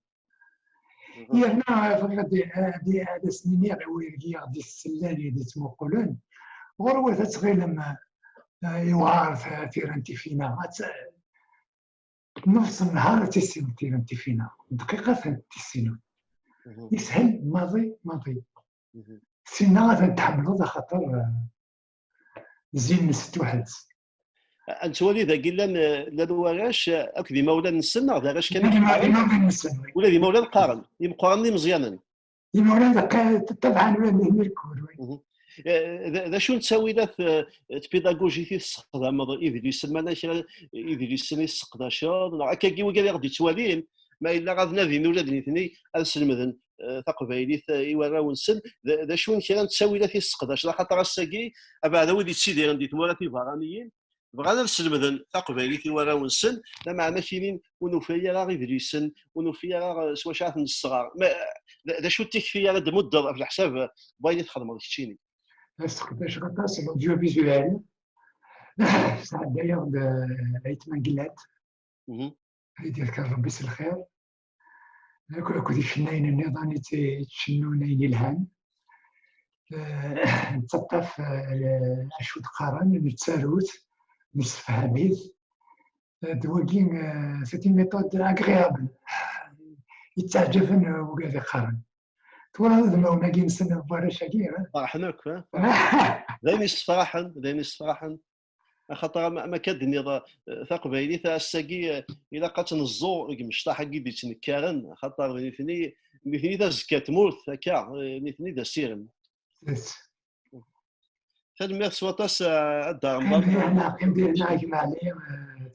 Mhm. Yerna bɣiɣ ad, ad, ad as-niniɣ i wigi i ɣ-d-yessellan, i ɣ-d-yettmuqulen, ɣur-wat ad tɣilem, eh, yewɛer t-, tira n tifineɣ. Ad tt-, nefs nnhar ad tissineḍ tira n tifineɣ. Dqiqa ad tent-tissineḍ. Mhm. Yeshel maḍi, maḍi. Mhm. Sinna ad tent-tḥemmleḍ axaṭer, eh, zzin-nnes d tuḥedt. Ad nettwali dagi llan, llan warrac, eh, akked imawlan-nsen, neɣ d arrac kan i llan qqaren? Imawlan-nsen, oui. Ula d imawlan qqaren, imeqqranen imeẓyanen. Imawlan d qa-, tabɛan mirkur, oui. Mhm. Eh, d, d acu n ttawilat, eh, tpidagujit i tessexdameḍ, idlisen, ma llan kra idlisen i tesseqdaceḍ, neɣ akkagi wigad i ɣ-d-ittwalin, ma yella ad nadin ula d nitni ad slemden, eh, taqbaylit, eh, i warraw-nsen, d, d acu n kra n ttawilat i tesseqdaceḍ, axaṭer ass-agi, abeɛda wid yettidiren di tmura tiberraniyin, bɣan ad slemden taqbaylit i warraw-nsen, lameɛna kinin ur nufi ara idlisen, ur nufi ara, eh, s wacu ara ten-nesɣer. Ma, eh, d, d acu n tikti ara d-tmuddeḍ ɣef leḥsab, eh, n wayen i txedmeḍ keččini? Ad sseqdaceɣ aṭas l'audiovisuel. Sɛeddayeɣ-d, eh, aytma n Glat. Mhm. Ad d-yerker Rebbi s lxir. Akked icennayen nniḍen i tt-, i yettcennun ayen yelhan. Eh, nettaṭṭaf, eh, acu d-qqaren, nettaru-t, nessefham-it. Eh, d wagi, eh, c'est une méthode agréable. Yettaɛǧaben, eh, wigad iqqaren. Twalaḍ udmawen-agi-nsen n warrac-agi, eh? Ferḥen akk, eh? D ayen yessefraḥen, d ayen yessefraḥen. Axaṭer ama, ama akka d-tenniḍ, eh, taqbaylit ass-agi, eh, ilaq ad tt-neẓẓu deg imecṭaḥ-agi d-yettnekkaren, axaṭer d nitni, nitni d azekka n tmurt, akka, eh, nitni d asirem. Tanemmirt s waṭas, eh, a Dda Remḍan. Qim dinna, qim dinna, a gma Ɛli, eh,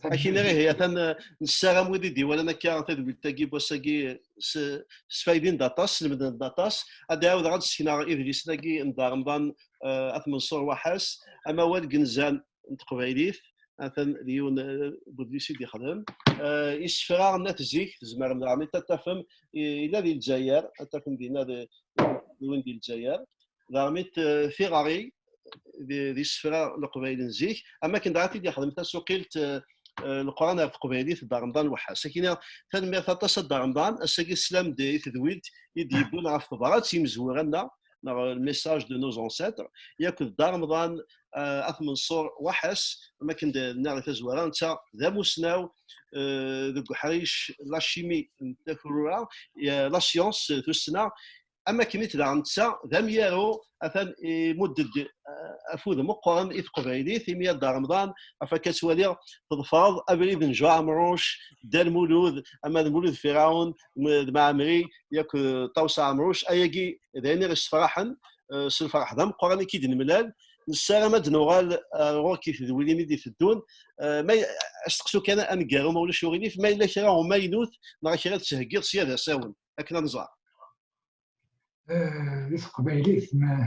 tanemmirt. Akin ihi, atan, eh, nessaram wid i d-iwalan akka tadwilt-agi n wass-agi, s-, sfaydin-d aṭas, slemden-d aṭas. Ad ɛawdeɣ ad d-sekneɣ idlisen-agi n Dda Remḍan, eh, At Menṣur Waḥas, amawal deg inzan n teqbaylit, atan d yiwen, eh, n udlis i d-yexdem. Eh, isefra n at zik, tzemrem daɣen ad t-tafem, i-, yella di Lezzayer, ad t-tafem dinna d, d win di Lezzayer. Daɣen, eh, tiɣri di, di isefra n leqbayel n zik, am akken daɣen i t-id-yexdem tasuqilt, eh, eh, Leqran ɣer teqbaylit, Dda Remḍan Waḥas. Akini, tanemmirt aṭas a Dda Remḍan, ass-agi teslam-d i tedwilt i d-yewwin ɣef tebrat imezwura-nneɣ, neɣ le message de nos ancêtres, yakk d Dda Remḍan, eh, At Menṣur Waḥas, am akken d-, nniɣ di tazwara, netta d amusnaw, eh, deg uḥric la chimie n takrura, eh, la science, tussna, am akken i t-, daɣen netta d amyaru, atan imudd-d, eh, afud meqqren i teqbaylit, imi a Dda Remḍan, ɣef akka ttwaliɣ, teḍfreḍ abrid n Jean Ɛemruc, Dda Lmulud, ama d Mulud Firaun, m-, d Mɛemri, yakk, eh, Ṭawes Ɛemruc, ayagi d ayen i ɣ-issefraḥen, eh, s lferḥ d ameqqran i k-id-nemlal. Nessaram ad d-nuɣal, eh, ɣur-k i tedwilin i d-iteddun. Eh, ma y-, asteqsu kan aneggaru, ma ulac uɣilif, ma yella kra umaynut neɣ kra tettheggiḍ sya d asawen, akken ad nẓer. Eh, di teqbaylit, ma,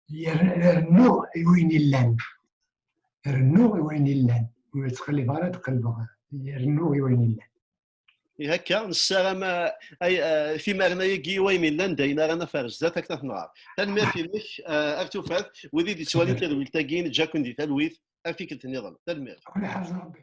yer-, rnuɣ i wayen illan. Rnuɣ i wayen illan. Ur ttqellibeɣ ara, ad qelbeɣ. Rnuɣ i wayen illan. I hakka, nessaram, eh, ay, eh, timarna-agi i wayen illan d ayen ara naf ar zdat akken ad t-nɣer. Tanemmirt-inek, eh, ar tufat, wid i d-yettwalin tadwilt-agi, neǧǧa-ken di talwit, ar tikkelt nniḍen. Tanemmirt. Ula ḥerz Rebbi.